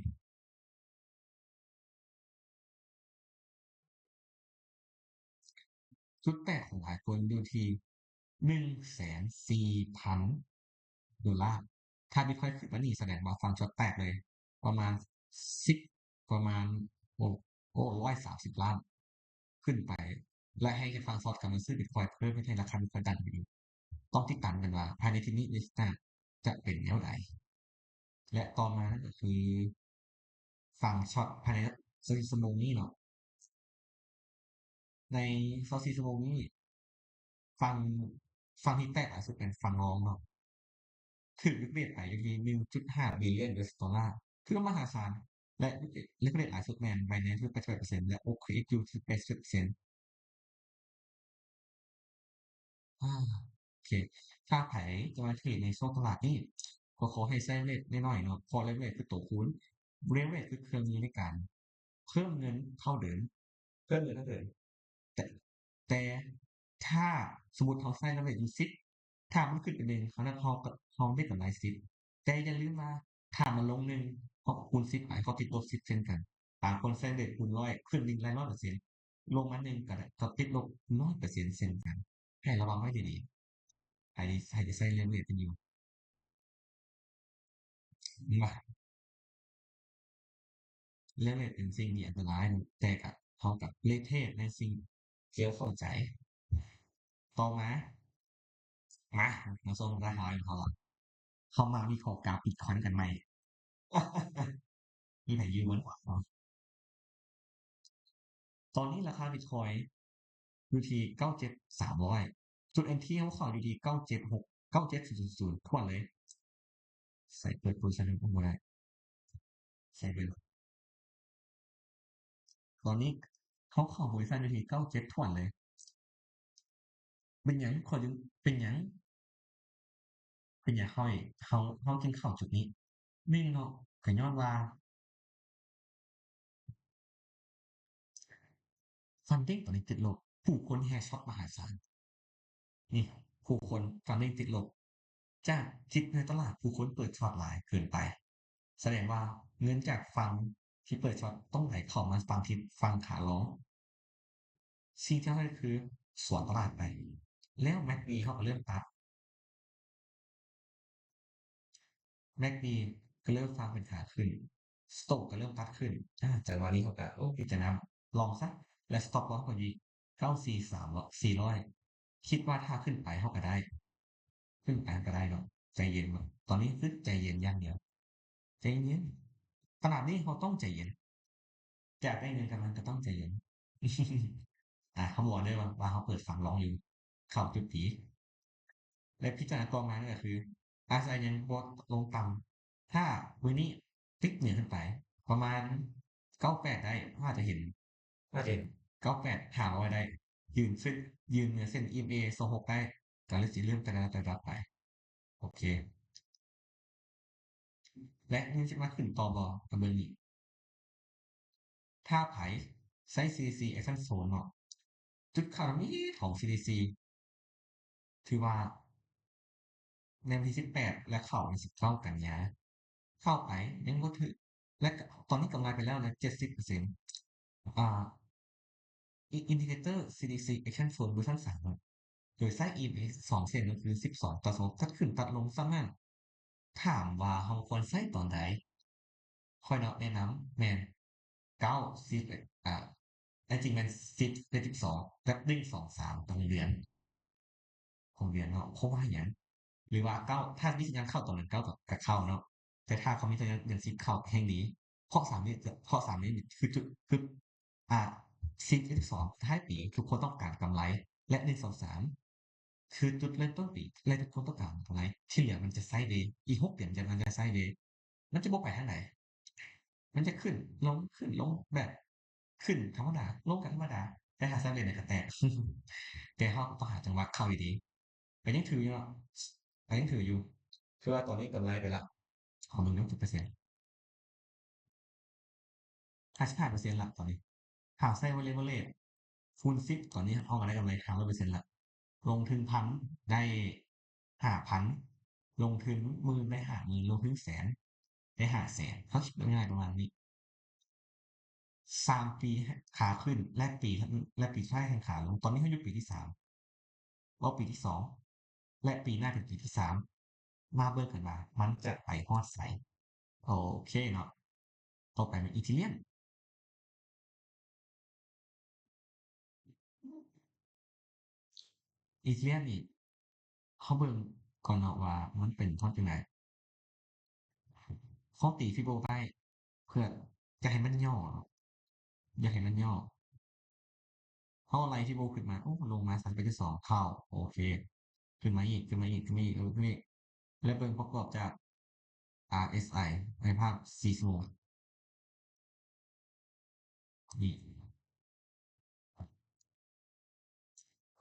ຈຸດແຕກຂອງຫຼາຍຄົນຢູ່ທີ່ໜຶ່ງແສນສີ່ພັນໂດລາ. ຖ້າ Bitcoin ຂຶ້ນມານີ້ ສະແດງວ່າຝັ່ງ short ແຕກເລີຍ, ປະມານສິບ ປະມານ ໂອ້ ໂອ້ ຮ້ອຍສາມສິບລ້ານຂຶ້ນໄປ, ແລະ ໃຫ້ຝັ່ງ short ກັບມາຊື້ Bitcoin ເພີ່ມ ເຮັດໃຫ້ລາຄາ Bitcoin ດັນໄປອີກ. ຕ້ອງຕິດຕາມກັນວ່າພາຍໃນອາທິດນີ້ Bitcoin ຈະເປັນແນວໃດ. ແລະ ຕໍ່ມາກໍຄືຝັ່ງ short ພາຍໃນຊາວສີ່ຊົ່ວໂມງນີ້ເນາະ. ໃນຊາວສີ່ຊົ່ວໂມງນີ້ ຝັ່ງ ຝັ່ງທີ່ແຕກຫຼາຍສຸດແມ່ນຝັ່ງ long ເນາະ, ຖືກ liquidate ໄປຢູ່ທີ່ໜຶ່ງຈຸດຫ້າ billion US ໂດລາ, ຖືວ່າມະຫາສານ, ແລະ liquidate ຫຼາຍສຸດແມ່ນ Binance ແປດສິບແປດເປີເຊັນ ແລະ OKX ຢູ່ທີ່ແປດສິບເອັດເປີເຊັນ. ອາ ໂອເຄ, ຖ້າໃຜຈະມາເທຣດໃນຊ່ວງຕະຫຼາດນີ້ ກໍຂໍໃຫ້ໃຊ້ leverage ນ້ອຍໆເນາະ, ເພາະ leverage ຄືໂຕຄູນ, leverage ຄືເຄື່ອງມືໃນການເພີ່ມເງິນເທົ່າເດີມ, ເພີ່ມເງິນເທົ່າເດີມ. ແຕ່ ແຕ່ຖ້າສົມມຸດເຮົາໃຊ້ leverage ຢູ່ສິບ, ຖ້າມັນຂຶ້ນໄປໜຶ່ງ, ເຮົາ ເຮົາ ເຮົາໄດ້ກຳໄລສິບ. ແຕ່ຢ່າລືມວ່າ ຖ້າມັນລົງໜຶ່ງ, ເຮົາກໍຄູນສິບໄປ, ເຮົາກໍຕິດລົບສິບເຊັ່ນກັນ. ບາງຄົນໃຊ້ leverage ຄູນຮ້ອຍ, ຂຶ້ນໜຶ່ງໄດ້ຮ້ອຍເປີເຊັນ, ລົງມາໜຶ່ງກໍໄດ້, ກໍຕິດລົບຮ້ອຍເປີເຊັນເຊັ່ນກັນ. ໃຫ້ລະວັງໄວ້ດີໆ. ໃຫ້ ໃຫ້ໄດ້ໃຊ້ leverage ກັນຢູ່. ເຫັນບໍ່? leverage ເປັນສິ່ງທີ່ອັນຕະລາຍ, ແຕ່ກະ ເຮົາກະເລກເທດໃນສິ່ງທີ່ເຮົາເຂົ້າໃຈ. ຕໍ່ມາ ມາ ມາຊົມລາຄາຂອງເຮົາລະ. ເຮົາມາວິເຄາະກາຟ Bitcoin ກັນໃໝ່. ມີໃຜຢູ່ບໍ່ເນາະ? ຕອນນີ້ລາຄາ Bitcoin ຢູ່ທີ່ເກົ້າເຈັດສາມຮ້ອຍ, ຈຸດ entry ຂອງເຂົາຢູ່ທີ່ເກົ້າເຈັດຫົກ ກົ້າເຈັດສູນສູນຖ້ວນເລີຍ. ໃສ່ເປີດໂພຊິຊັນບໍ່ໄດ້ ໃສ່ເບິ່ງ. ຕອນນີ້ເຮົາເຂົ້າໂພຊິຊັນຢູ່ທີ່ເກົ້າເຈັດຖ້ວນເລີຍ. ເປັນຫຍັງຂ້ອຍຈຶ່ງ ເປັນຫຍັງ ເປັນຫຍັງເຮົາ ເຮົາ ເຮົາຈຶ່ງເຂົ້າຈຸດນີ້? ໜຶ່ງເນາະ ກະຍ້ອນວ່າ ຟັນດິງຕອນນີ້ຕິດລົບ, ຜູ້ຄົນແຫ່ຊັອດມະຫາສານ. ນີ້ ຜູ້ຄົນ ຟັນດິງຕິດລົບ, ຈາກທິດໃນຕະຫຼາດ ຜູ້ຄົນເປີດຊັອດຫຼາຍເກີນໄປ, ສະແດງວ່າເງິນຈາກຝັ່ງທີ່ເປີດຊັອດຕ້ອງໄຫຼເຂົ້າມາຝັ່ງທິດ ຝັ່ງຂາລອງ. ສິ່ງທີ່ເຮົາເຮັດຄືສວນຕະຫຼາດໄປ, ແລ້ວແມັກດີເຮົາກໍເລີ່ມຕັດ, ແມັກດີກໍເລີ່ມຟັງເປັນຂາຂຶ້ນ, ສະຕັອບກໍເລີ່ມຕັດຂຶ້ນ. ອາ ຈັງຫວະນີ້ເຮົາກໍ ໂອ ພິຈາລະນາລອງຊະ ແລະ ສະຕັອບລອສເຮົາກໍຢູ່ເກົ້າສີ່ສາມເນາະ ສີ່ຮ້ອຍ. ຄິດວ່າຖ້າຂຶ້ນໄປເຮົາກໍໄດ້ ຂຶ້ນໄປເຮົາກໍໄດ້ເນາະ. ໃຈເຢັນເນາະ, ຕອນນີ້ຄືໃຈເຢັນຢ່າງດຽວ ໃຈເຢັນ. ຕະຫຼາດນີ້ເຮົາຕ້ອງໃຈເຢັນ, ຢາກໄດ້ເງິນກຳລັງກໍຕ້ອງໃຈເຢັນ. ອາ ເຮົາບອກເດີວ່າ ວ່າເຮົາເປີດຝັ່ງລອງຢູ່ ເຂົ້າຈຸດດີ ແລະ ພິຈາລະນາຕໍ່ມານັ້ນກໍຄື ອາໄສຍັງບໍ່ລົງຕ່ຳ. ຖ້າມື້ນີ້ຕິດເໜືອຂຶ້ນໄປປະມານເກົ້າແປດໄດ້ ອາດຈະເຫັນ ອາດຈະເຫັນເກົ້າແປດ ຫ້າຮ້ອຍໄດ້, ຢືນຂຶ້ນ ຢືນເໜືອເສັ້ນອີເອັມເອ ຊາວຫົກໄດ້ ກໍເລີຍຊິເລີ່ມໄຕ່ລະລະດັບໄປ. ໂອເຄ ແລະ ຍັງຊິມາຂຶ້ນຕໍ່ບໍ່ ກໍເບິ່ງນີ້. ຖ້າໃຜໃຊ້ ຊີດີຊີ Action Zone ເນາະ, ຈຸດເຂົ້າທຳອິດຂອງ ຊີດີຊີ ຖືວ່າໃນວັນທີສິບແປດ ແລະ ເຂົ້າວັນທີສິບເກົ້າ ກັນຍາ, ເຂົ້າໄປຍັງບໍ່ຖືກ ແລະ ຕອນນີ້ກຳໄລໄປແລ້ວນະ ເຈັດສິບເປີເຊັນ. ອາ ອິນ Indicator ຊີດີຊີ Action Zone ເວີຊັນສາມ ໂດຍໃຊ້ອີເອັມເອ ສອງເສັ້ນ ກໍຄືສິບສອງຕໍ່ຊາວຫົກ ຕັດຂຶ້ນຕັດລົງສ່ຳນັ້ນ. ຖາມວ່າເຮົາຄວນໃຊ້ຕອນໃດ? ຂ້ອຍເນາະ ແນະນຳແມ່ນ ເກົ້າ ສິບ ອາ ແທ້ຈິງແມ່ນ ສິບ ແລະ ສິບສອງ ກັບ ໜຶ່ງ ສອງ ສາມ ຂອງເດືອນ ຂອງເດືອນເນາະ. ເພາະວ່າຫຍັງ? ຫຼືວ່າ ເກົ້າ ຖ້າມີສັນຍານເຂົ້າຕອນເດືອນເກົ້າ ກໍ ກໍເຂົ້າເນາະ, ແຕ່ຖ້າເຂົາມີສັນຍານເດືອນສິບເຂົ້າແຮ່ງດີ. ເພາະສາມນີ້ ເພາະສາມນີ້ຄືຈຸດ ຄື ອາ ສິບ ແລະ ສິບສອງ ທ້າຍປີ ທຸກຄົນຕ້ອງການກຳໄລ ແລະ ໜຶ່ງ ສອງ ສາມ ຄືຈຸດເລີ່ມຕົ້ນປີ ແລະ ທຸກຄົນຕ້ອງການກຳໄລ. ທີ່ເຫຼືອມັນຈະໄຊເວ, ອີກຫົກເດືອນມັນຈະໄຊເວ, ມັນຈະບໍ່ໄປທາງໃດ. ມັນຈະຂຶ້ນລົງ ຂຶ້ນລົງ ແບບຂຶ້ນທຳມະດາ ລົງກໍທຳມະດາ. ແຕ່ຖ້າໄຊເວນີ້ກໍແຕກ. ແຕ່ເຮົາຕ້ອງຫາຈັງຫວະເຂົ້າດີໆ. ກໍຍັງຖືຢູ່ເນາະ, ກໍຍັງຖືຢູ່. ຄືວ່າຕອນນີ້ກຳໄລໄປລະ ຂໍເບິ່ງນຳຈັກເປີເຊັນ. ຫ້າສິບຫ້າເປີເຊັນລະຕອນນີ້. ຖ້າໃຊ້ Leverage ຄູນສິບ ຕອນນີ້ເຮົາກໍໄດ້ກຳໄລຫ້າຮ້ອຍເປີເຊັນລະ. ລົງທຶນພັນ ໄດ້ຫ້າພັນ, ລົງທຶນໝື່ນ ໄດ້ຫ້າໝື່ນ, ລົງທຶນແສນ ໄດ້ຫ້າແສນ. ເຮົາຄິດງ່າຍໆປະມານນີ້. ສາມປີຂາຂຶ້ນ ແລະ ປີ ແລະ ປີສຸດທ້າຍແຫ່ງຂາລົງ. ຕອນນີ້ເຮົາຢູ່ປີທີສາມ ເວົ້າປີທີສອງ ແລະ ປີໜ້າເປັນປີທີສາມ. ມາເບິ່ງກັນວ່າມັນຈະໄປຮອດໃສ. ໂອເຄເນາະ, ຕໍ່ໄປແມ່ນ Ethereum. Ethereum ນີ້ ເຮົາເບິ່ງກ່ອນເນາະວ່າມັນເປັນຮອດຈັ່ງໃດ. ເຮົາຕີ Fibo ໄວ້ ເພື່ອຈະໃຫ້ມັນຫຍໍ້ເນາະ, ຢາກໃຫ້ມັນຫຍໍ້. ເຮົາໄລ່ Fibo ຂຶ້ນມາ ໂອ້ ລົງມາ ສາມສິບແປດຈຸດສອງ ເຂົ້າ ໂອເຄ ຂຶ້ນມາອີກ ຂຶ້ນມາອີກ ຂຶ້ນມາອີກ ເອີ ຂຶ້ນມາອີກ ແລະ ເບິ່ງປະກອບຈາກ RSI ໃນພາບສີ່ຊົ່ວໂມງ ນີ້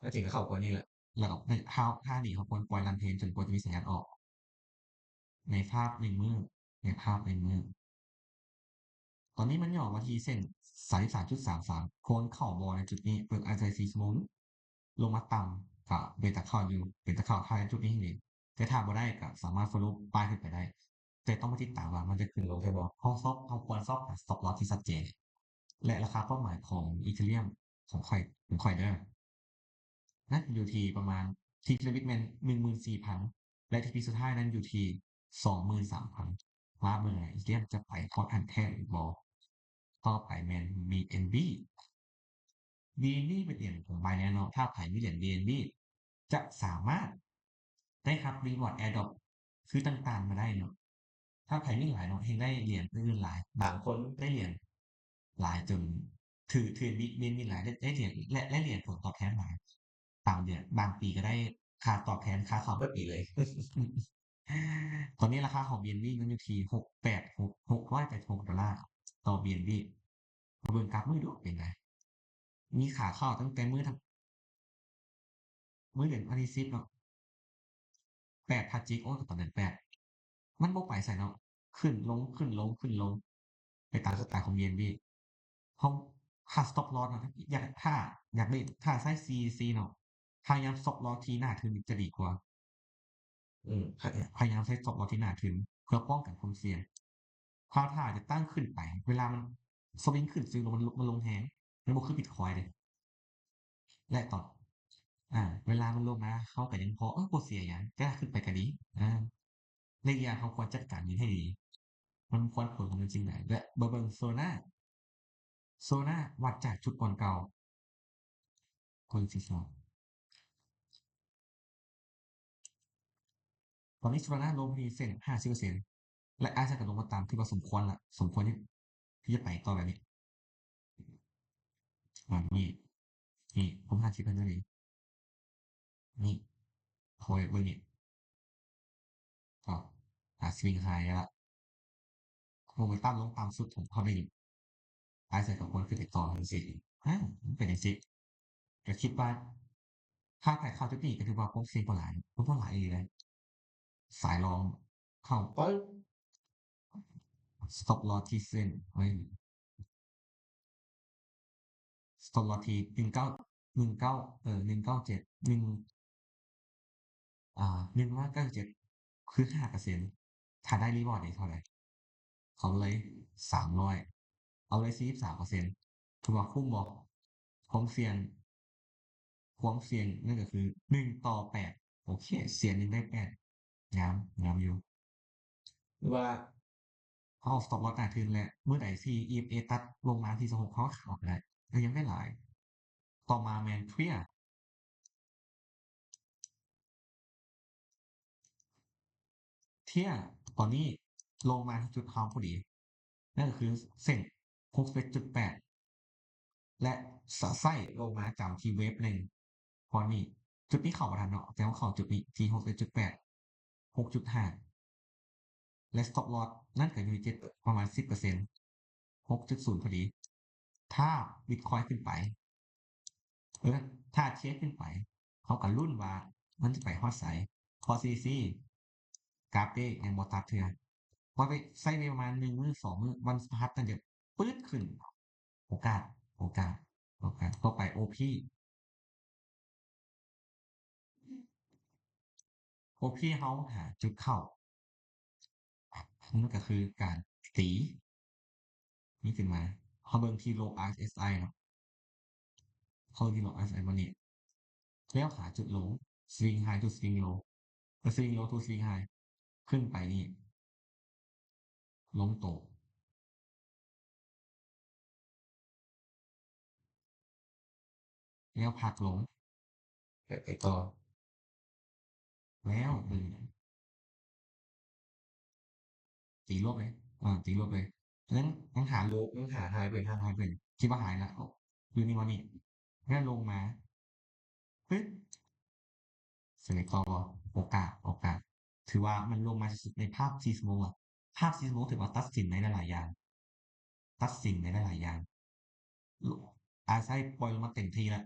ກໍຖືວ່າເຂົ້າກ່ອນນີ້ແຫຼະ. ແລ້ວກໍໃນ ຖ້າ ຖ້ານີ້ເຮົາຄວນປ່ອຍລັນເທຣນຈົນກວ່າຈະມີສັນຍານອອກ ໃນພາບໜຶ່ງມື້ ໃນພາບໜຶ່ງມື້. ຕອນນີ້ມັນຫຍໍ້ມາທີ່ເສັ້ນສາມສິບສາມຈຸດສາມສາມ ຄວນເຂົ້າບໍ່ໃນຈຸດນີ້? ເບິ່ງ RSI ສີ່ຊົ່ວໂມງ ລົງມາຕ່ຳ ກໍເປັນຕາເຂົ້າຢູ່ ເປັນຕາເຂົ້າຖ້າໃນຈຸດນີ້ເດ. ແຕ່ຖ້າບໍ່ໄດ້ກໍສາມາດ follow ປ້າຍຂຶ້ນໄປໄດ້ ແຕ່ຕ້ອງມາຕິດຕາມວ່າມັນຈະຂຶ້ນລົງແທ້ບໍ່. ເຮົາຊອກ ເຮົາຄວນຊອກຫາ stop loss ທີ່ຊັດເຈນ ແລະ ລາຄາເປົ້າໝາຍຂອງ Ethereum ຂອງຂ້ອຍ ຂອງຂ້ອຍເດີ ນັ້ນຢູ່ທີ່ປະມານ ທີ່ທຳອິດແມ່ນໜຶ່ງໝື່ນສີ່ພັນ ແລະ ທີ່ປີສຸດທ້າຍນັ້ນຢູ່ທີ່ສອງໝື່ນສາມພັນ. ມາເບິ່ງ Ethereum ຈະໄປຮອດຫັ້ນແທ້ຫຼືບໍ່. ຕໍ່ໄປແມ່ນ BNB. BNB ເປັນຫຼຽນຂອງ Binance ເນາະ, ຖ້າໃຜມີຫຼຽນ BNB ຈະສາມາດໄດ້ຮັບ reward airdrop ຄືຕ່າງໆມາໄດ້ເນາະ. ຖ້າໃຜມີຫຼາຍເນາະ ແຮ່ງໄດ້ຫຼຽນອື່ນໆຫຼາຍ, ບາງຄົນໄດ້ຫຼຽນຫຼາຍຈົນຖື ຖື BNB ຫຼາຍ ໄດ້ ໄດ້ຫຼຽນ ແລະ ໄດ້ຫຼຽນຜົນຕອບແທນຫຼາຍ ຕາມເດືອນ, ບາງປີກໍໄດ້ ຄ່າຕອບແທນຄ່າເຂົ້າເບິດປີເລີຍ. ຕອນນີ້ລາຄາຂອງ BNB ຍັງຢູ່ທີ່ ຫົກແປດຫົກ ຫົກຮ້ອຍແປດສິບຫົກໂດລາຕໍ່ BNB. ມາເບິ່ງກາຟມື້ດູເປັນໃດ. ມີຂາເຂົ້າຕັ້ງແຕ່ມື້ທັງ ມື້ເດືອນວັນທີສິບເນາະ ແປດພະຈິກ ໂອ້ຍ ຕອນເດືອນແປດ ມັນບໍ່ໄປໃສເນາະ ຂຶ້ນລົງ ຂຶ້ນລົງ ຂຶ້ນລົງ ໄປຕາມສະໄຕຂອງ BNB. ເຮົາ ຖ້າ stop loss ເນາະ ຢາກ ຖ້າຢາກໄດ້ ຖ້າໃຊ້ CEC ເນາະ ພະຍາຍາມ stop loss ທີ່ໜ້າທຶນຈະດີກວ່າ. ເອີ ພະຍາຍາມໃຊ້ stop loss ທີ່ໜ້າທຶນ ເພື່ອປ້ອງກັນຄວາມສ່ຽງ. ຖ້າ ຖ້າຈະຕັ້ງຂຶ້ນໄປ ເວລາມັນສະວິງຂຶ້ນ ສະວິງລົງ ມັນ ມັນລົງແຮງ ມັນບໍ່ຄື Bitcoin ເດ້. ແລະ ຕອນ ອາ ເວລາມັນລົງມາ ເຮົາກໍຍັງພໍ ເອີ ບໍ່ເສຍຫຍັງ ແຕ່ຖ້າຂຶ້ນໄປກໍດີ. ອາ ໃນໄລຍະ ເຮົາຄວນຈັດການເງິນໃຫ້ດີ ມັນຄວນຜົນຂອງມັນຈັ່ງໃດ. ແລະ ມາເບິ່ງ Solana Solana ວັດຈາກຈຸດກ່ອນເກົ່າ ເບິ່ງຊິຊອກ ຕອນນີ້ Solana ລົງທີ່ເສັ້ນຫ້າສິບເປີເຊັນ ແລະ ອ້າຍໃສ່ກະລົງມາຕາມທີ່ວ່າສົມຄວນລະ ສົມຄວນທີ່ ທີ່ຈະໄປຕໍ່ແບບນີ້. ອາ ນີ້ ນີ້ ຜົມຫາທີ່ເພິ່ນຕົວນີ້ ນີ້ ໂອ້ຍ ເບິ່ງນີ້ ກໍຫາ swing high ແລ້ວລະ ໂມເມັນຕັມລົງຕ່ຳສຸດຂອງເຂົາໄດ້ນີ້ ອ້າຍໃສ່ກໍຄວນຂຶ້ນໄປຕໍ່ຈັ່ງຊີ້. ອາ ມັນເປັນຈັ່ງຊີ້ ກໍຄິດວ່າ ຖ້າໃຜເຂົ້າຈຸດນີ້ ກໍຖືວ່າຄວາມສ່ຽງບໍ່ຫຼາຍ ບໍ່ຫຼາຍອີ່ຫຼີເລີຍ. ສາຍລອງເຂົ້າປຶບ stop loss ທີ່ເສັ້ນ ເອີ stop loss ທີ່ໜຶ່ງເກົ້າ ໜຶ່ງເກົ້າ ເອີ ໜຶ່ງເກົ້າເຈັດ ໜຶ່ງ ອາ ໜຶ່ງຮ້ອຍເກົ້າສິບເຈັດ ຄືຫ້າເປີເຊັນ ຖ້າໄດ້ reward ໄດ້ເທົ່າໃດ? ເອົາເລີຍສາມຮ້ອຍ ເອົາເລີຍສີ່ສິບສາມເປີເຊັນ ຖືວ່າຄຸ້ມບໍ່? ຄວາມສ່ຽງ ຄວາມສ່ຽງນັ້ນກໍຄືໜຶ່ງຕໍ່ແປດ ໂອເຄ ເສຍໜຶ່ງໄດ້ແປດ ງາມ ງາມຢູ່. ຫຼືວ່າເຮົາ stop loss ໜ້າທຶນ ແລະ ມື້ໃດທີ່ EMA ຕັດລົງມາທີ່ຊາວຫົກ ເຮົາຂາຍອອກກໍໄດ້ ກໍຍັງໄດ້ຫຼາຍ. ຕໍ່ມາແມ່ນ Tether Tether ຕອນນີ້ລົງມາທີ່ຈຸດເຮົາພໍດີ ນັ້ນກໍຄືເສັ້ນຫົກສິບເອັດຈຸດແປດ ແລະ ສະໄຊລົງມາຈຳທີ່ເວຟໜຶ່ງ ຕອນນີ້ ຈຸດນີ້ເຂົ້າບໍ່ທັນເນາະ ແຕ່ວ່າເຂົ້າຈຸດນີ້ທີ່ຫົກສິບເອັດຈຸດແປດ ຫົກຈຸດຫ້າ ແລະ stop loss ນັ້ນກໍຢູ່ທີ່ປະມານສິບເປີເຊັນ ຫົກຈຸດສູນພໍດີ. ຖ້າ Bitcoin ຂຶ້ນໄປ ເອີ ຖ້າ Tether ຂຶ້ນໄປ ເຮົາກໍລຸ້ນວ່າມັນຈະໄປຮອດໃສ ເພາະ CEC ກາຟເດຍັງບໍ່ຕັດເທື່ອ. ປ່ອຍໄປ ໄຊເວປະມານໜຶ່ງມື້ ສອງມື້ ວັນພະຫັດ ໜ້າຈະປຶດຂຶ້ນ ໂອກາດ ໂອກາດ ໂອກາດ. ຕໍ່ໄປ OP OP ເຮົາຫາຈຸດເຂົ້າ ມັນກໍຄືການຕີນີ້ຂຶ້ນມາ. ເຮົາເບິ່ງທີ່ low RSI ເນາະ ເຮົາເບິ່ງທີ່ low RSI ບາດນີ້ ແລ້ວຫາຈຸດລົງ swing high to swing low ເອີ swing low to swing high ຂຶ້ນໄປນີ້ ລົງໂຕ ແລ້ວພັກລົງ ແລ້ວໄປຕໍ່ ແລ້ວ ອືມ ຕີລວບເລີຍ ອາ ຕີລວບເລີຍ. ຍັງ ຍັງຫາ low ຍັງຫາ high ເບິ່ງ ຫາ high ເບິ່ງ ຄິດວ່າ high ລະ ຢູ່ນີ້ ວ່ານີ້ ແລ້ວລົງມາ ປຶບ ສະເລັກຕໍ່ບໍ່? ໂອກາດ ໂອກາດ ຖືວ່າມັນລົງມາທີ່ສຸດໃນພາບສີ່ຊົ່ວໂມງລະ. ພາບສີ່ຊົ່ວໂມງຖືວ່າຕັດສິນໃນຫຼາຍໆຢ່າງ ຕັດສິນໃນຫຼາຍໆຢ່າງ. ອາໄສປ່ອຍລົງມາເຕັມທີ່ລະ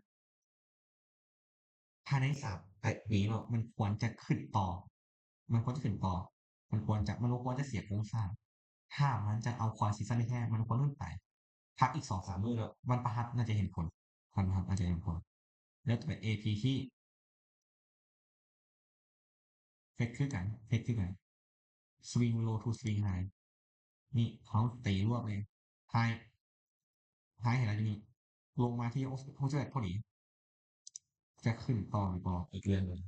ພາຍໃນສາມແປດປີເນາະ ມັນຄວນຈະຂຶ້ນຕໍ່ ມັນຄວນຈະຂຶ້ນຕໍ່ ມັນຄວນຈະ ມັນບໍ່ຄວນຈະເສຍໂຄງສ້າງ. ຖ້າມັນຈະເອົາຄວາມຊີຊັນແທ້ ມັນຄວນຂຶ້ນໄປ ພັກອີກສອງສາມມື້ເນາະ ວັນພະຫັດໜ້າຈະເຫັນຜົນ ວັນພະຫັດໜ້າຈະເຫັນຜົນ. ແລ້ວຕໍ່ໄປ APT ເຮັດຄືກັນ ເຮັດຄືກັນ swing low to swing high ນີ້ ເຮົາຕີລວບເລີຍ high high ໃຫ້ລະຢູ່ນີ້ ລົງມາທີ່ຫົກສິບເອັດພໍດີ ຈະຂຶ້ນຕໍ່ຫຼືບໍ່ ອີກເລື່ອງໜຶ່ງ.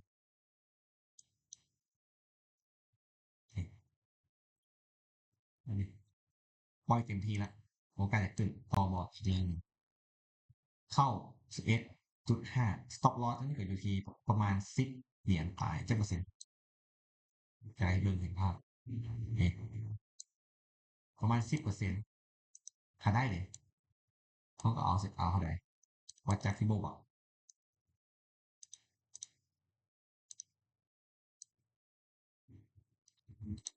ອັນນີ້ປ່ອຍເຕັມທີ່ລະ ໂອກາດຈະຂຶ້ນຕໍ່ບໍ່ ອີກເລື່ອງໜຶ່ງ. ເຂົ້າສິບເອັດຈຸດຫ້າ stop loss ອັນນີ້ກໍຢູ່ທີ່ປະມານສິບຫຼຽນປາຍ ຈັກເປີເຊັນ ຈະໃຫ້ເບິ່ງເຫັນພາບ ນີ້ ປະມານສິບເປີເຊັນ ຖ້າໄດ້ເດ້ ເຮົາກໍເອົາ ເອົາເທົ່າໃດ ວັດຈາກທີ່ບໍ່ບອກ.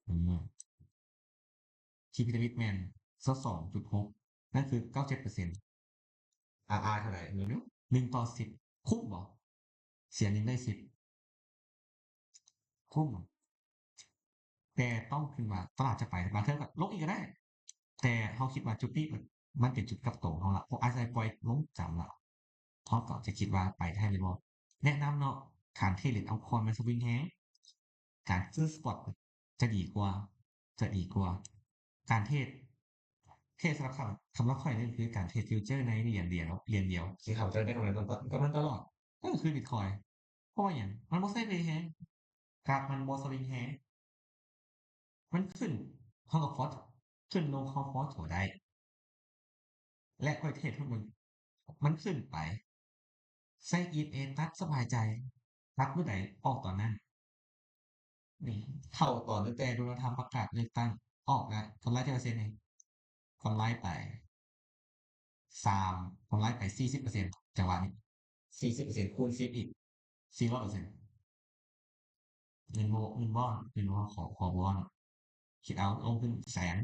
ອືມ ທີ່ພິລະມິດແມ່ນຊາວສອງຈຸດຫົກ ນັ້ນຄືເກົ້າເຈັດເປີເຊັນ ອາອາເທົ່າໃດ? ໜຶ່ງຕໍ່ສິບ ຄຸ້ມບໍ່? ເສຍໜຶ່ງໄດ້ສິບ ຄຸ້ມ ແຕ່ຕ້ອງຂຶ້ນວ່າຕະຫຼາດຈະໄປ ບາງເທື່ອກໍລົງອີກກໍໄດ້ ແຕ່ເຮົາຄິດວ່າຈຸດນີ້ມັນເປັນຈຸດກັບໂຕເຮົາລະ ເພາະອາໄສປ່ອຍລົງຈຳລະ ເຮົາກໍຈະຄິດວ່າໄປໄດ້ແມ່ນບໍ່? ແນະນຳເນາະ ການເທຣດເຫຼັນອອບຄອຍມັນສະວິງແຮງ ການຊື້ສະປອດຈະດີກວ່າ ຈະດີກວ່າ ການເທຣດ ເທຣດສຳລັບ ສຳລັບຂ້ອຍນີ້ຄືການເທຣດຟິວເຈີໃນຫຼຽນດຽວ ຫຼຽນດຽວ ຊິເຂົ້າໃຈໄດ້ກຳໄລຕອນ ກຳໄລຕະຫຼອດ ເອີ ຄືບິດຄອຍ ເພາະວ່າຫຍັງ? ມັນບໍ່ໃຊ້ແຮງ ກາຟມັນບໍ່ສະວິງແຮງ ມັນຂຶ້ນ ເຮົາກໍພໍ ຂຶ້ນລົງເຮົາພໍໂຕໄດ້ ແລະ ຂ້ອຍເທຣດໃຫ້ເບິ່ງ ມັນຂຶ້ນໄປ ໃຊ້ EMA ຕັດສະບາຍໃຈ ຕັດມື້ໃດອອກຕອນນັ້ນ ນີ້ ເຂົ້າຕອນຕັ້ງແຕ່ໂດນັລທຳປະກາດເລືອກຕັ້ງ ອອກແລ້ວ ກຳໄລຈັກເປີເຊັນນີ້? ກຳໄລໄປ ສາມ ກຳໄລໄປສີ່ສິບເປີເຊັນ ຈັງຫວະນີ້ ສີ່ສິບເປີເຊັນຄູນສິບອີກ ສີ່ຮ້ອຍເປີເຊັນ ເງິນບໍ່ ເງິນບໍ່ ເງິນບໍ່ ຂໍ ຂໍບໍ່ ຄິດເອົາ ລົງທຶນແສນ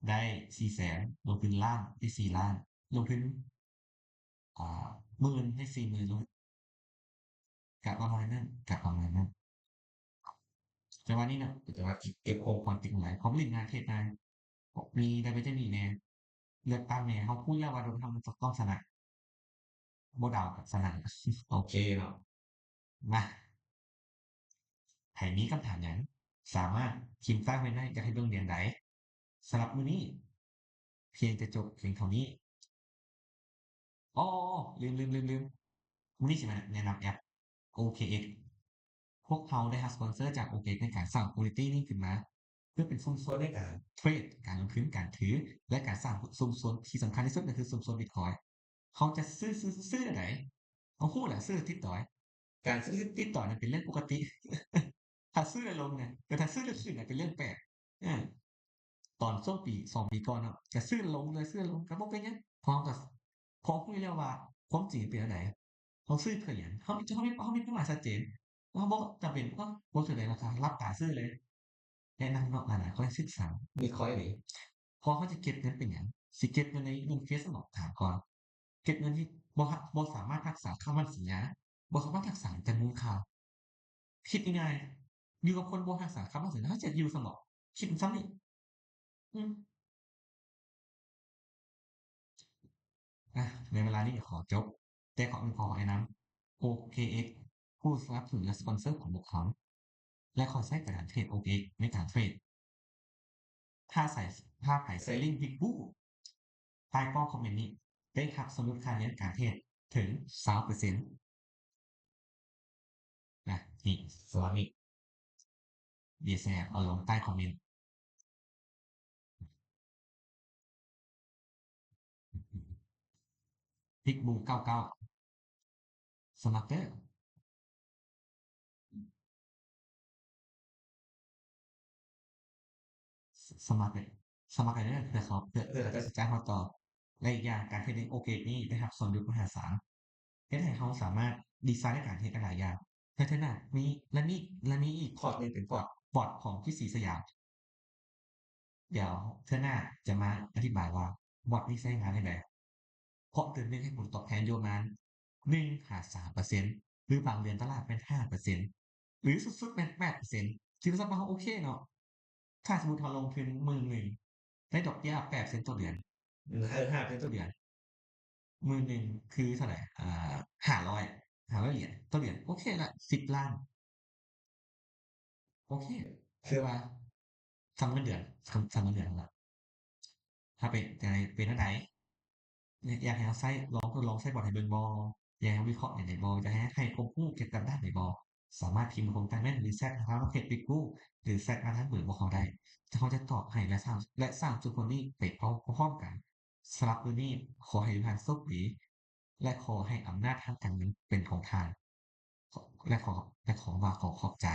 ໄດ້ສີ່ແສນ ລົງທຶນລ້ານ ໄດ້ສີ່ລ້ານ ລົງທຶນ ອ່າ ໝື່ນ ໄດ້ສີ່ໝື່ນ ກະປະມານນັ້ນ ກະປະມານນັ້ນ ແຕ່ວ່ານີ້ນະ ແຕ່ວ່າເກັບຂອງຂວັນເປັນຫຍັງ ຂອງຫຼິ້ນງານເທດນາຍ ມີໄດ້ໄປຈະໜີແດ່ ເລືອກຕັ້ງແດ່ ເຮົາຮູ້ແລ້ວວ່າໂດນທຳ ມັນຈະຕ້ອງຊະນະ ບໍ່ເດົາກໍຊະນະ ໂອເຄເນາະ ມາ ໃຜມີຄຳຖາມຫຍັງ ສາມາດພິມໃຕ້ຄອມເມັນໄດ້ ຢາກໃຫ້ເບິ່ງຫຼຽນໃດ ສຳລັບມື້ນີ້ ພຽງແຕ່ຈົບພຽງເທົ່ານີ້. ອໍ ລືມໆໆໆ ມື້ນີ້ຊິມາແນະນຳແອັບ ໂອເຄເອັກ ພວກເຮົາໄດ້ຮັບສະປອນເຊີຈາກ ໂອເຄເອັກ ໃນການສ້າງຄອມມູນິຕີ້ນີ້ຂຶ້ນມາ ເພື່ອເປັນຊຸມຊົນໃນການເທຣດ, ການລົງທຶນ, ການຖື ແລະ ການສ້າງຊຸມຊົນທີ່ສຳຄັນທີ່ສຸດກໍຄືຊຸມຊົນບິດຄອຍ. ເຮົາຈະຊື້ ຊື້ ຊື້ແນວໃດ? ເຮົາຮູ້ແຫຼະ ຊື້ຕິດດອຍ. ການຊື້ຕິດດອຍນັ້ນເປັນເລື່ອງປົກກະຕິ. ຖ້າຊື້ແລ້ວລົງນະ, ແຕ່ຖ້າຊື້ແລ້ວຂຶ້ນນະ ເປັນເລື່ອງແປກ. ເອີ ຕອນຊ່ວງປີ ສອງປີກ່ອນເນາະ ກະຊື້ລົງເລີຍ ຊື້ລົງ ກະບໍ່ເປັນຫຍັງ ເພາະເຮົາກະ ເພາະຮູ້ຢູ່ແລ້ວວ່າຄວາມຈິງເປັນແນວໃດ ເຮົາຊື້ເພື່ອຫຍັງ ເຮົາມີ ເຮົາມີ ເຮົາມີເປົ້າໝາຍຊັດເຈນ ເຮົາບໍ່ຈຳເປັນ ເອີ ບໍ່ເຖິງໃດລາຄາ ຫຼັບຕາຊື້ເລີຍ ແນະນຳເນາະ ຫຼາຍໆຄົນສຶກສາ ບິດຄອຍເລີຍ ເພາະເຮົາຈະເກັບເງິນເປັນຫຍັງ ຊິເກັບເງິນໃນ ເງິນເຟດຊັ້ນເນາະ ຖາມກ່ອນ ເກັບເງິນທີ່ບໍ່ ບໍ່ສາມາດຮັກສາຄຳໝັ້ນສັນຍາ ບໍ່ສາມາດຮັກສາແຕ່ມູນຄ່າ ຄິດງ່າຍໆ ຢູ່ກັບຄົນບໍ່ຮັກສາຄຳໝັ້ນສັນຍາ ເຮົາຈະຢູ່ຊັ້ນເນາະ ຄິດສ່ຳນີ້ ອືມ ອ່ະ ໃນເວລານີ້ກໍຂໍຈົບ ແຕ່ຂໍ ຂໍແນະນຳ ໂອເຄເອັກ ຜູ້ສະໜັບສະໜູນ ແລະ ສະປອນເຊີຂອງພວກເຮົາ ແລະ ຂໍໃຊ້ກະດານເທຣດ ໂອເຄເອັກ ໃນການເທຣດ. ຖ້າໃສ່ ຖ້າໃຜໃສ່ລິ້ງ Big Blue ໃຕ້ກ້ອງຄອມເມັນນີ້ ໄດ້ຮັບສ່ວນຫຼຸດຄ່າເງິນການເທຣດເຖິງຊາວເປີເຊັນ ນະ ນີ້ ສອນນີ້ ດຽວແຊເອົາລົງໃຕ້ຄອມເມັນ Big Blue ເກົ້າເກົ້າ ສະໝັກເດີ ສະໝັກເດີ ສະໝັກເດີ ເພື່ອເຂົາ ເພື່ອ ເພື່ອເຂົາຈະຈ່າຍເຮົາຕໍ່ ແລະ ອີກຢ່າງ ການເທຣດໃນໂອເຄເອັກນີ້ໄດ້ຮັບສ່ວນຫຼຸດມະຫາສານ ເຮັດໃຫ້ເຮົາສາມາດດີໄຊນໃນການເທຣດໄດ້ຫຼາຍຢ່າງ ແລະ ເທື່ອໜ້າມີ ແລະ ມີ ແລະ ມີອີກພອດໜຶ່ງເປັນພອດ ພອດຂອງພິດສີສະຫຍາມ ດຽວເທື່ອໜ້າຈະມາອະທິບາຍວ່າບອດນີ້ໃຊ້ງານແນວໃດ ເພາະເດືອນໜຶ່ງໃຫ້ຜົນຕອບແທນຢູ່ປະມານໜຶ່ງຫາສາມເປີເຊັນ ຫຼື ບາງເດືອນຕະຫຼາດແມ່ນຫ້າເປີເຊັນ ຫຼື ສຸດໆແມ່ນແປດເປີເຊັນ ຖືວ່າສຳລັບເຮົາໂອເຄເນາະ ຖ້າສົມມຸດເຮົາລົງທຶນໝື່ນໜຶ່ງ ໄດ້ດອກເບ້ຍແປດເປີເຊັນຕໍ່ເດືອນ ເອີ ຫ້າເປີເຊັນຕໍ່ເດືອນ ໝື່ນໜຶ່ງຄືເທົ່າໃດ? ເອີ ຫ້າຮ້ອຍ ຫ້າຮ້ອຍຫຼຽນຕໍ່ເດືອນ ໂອເຄລະ ສິບລ້ານ ໂອເຄ ຄືວ່າສ່ຳເງິນເດືອນ ສ່ຳ ສ່ຳເງິນເດືອນຫັ້ນລະ ຖ້າເປັນຈັ່ງໃດ ເປັນແນວໃດ ຢາກໃຫ້ເຮົາໃຊ້ ລອງທົດລອງໃຊ້ບອດໃຫ້ເບິ່ງບໍ່? ຢາກໃຫ້ເຮົາວິເຄາະແນວໃດບໍ່? ຢາກໃຫ້ ໃຫ້ຄວາມຮູ້ກ່ຽວກັບດ້ານໃດບໍ່? ສາມາດພິມໃນຄອມເມັນໃຕ້ແມ່ນ ຫຼື ແຊັດມາທາງເພຈ Big Blue ຫຼື ແຊັດມາທາງເບີຂອງເຮົາໄດ້ ເຮົາຈະຕອບໃຫ້ ແລະ ສ້າງ ແລະ ສ້າງຊຸມຊົນນີ້ໄປພ້ອມ ພ້ອມກັນ. ສຳລັບມື້ນີ້ ຂໍໃຫ້ທຸກທ່ານໂຊກດີ ແລະ ຂໍໃຫ້ອຳນາດທາງການເງິນເປັນຂອງທ່ານ ແລະ ຂໍ ແລະ ຂໍວ່າ ຂໍຂອບໃຈ.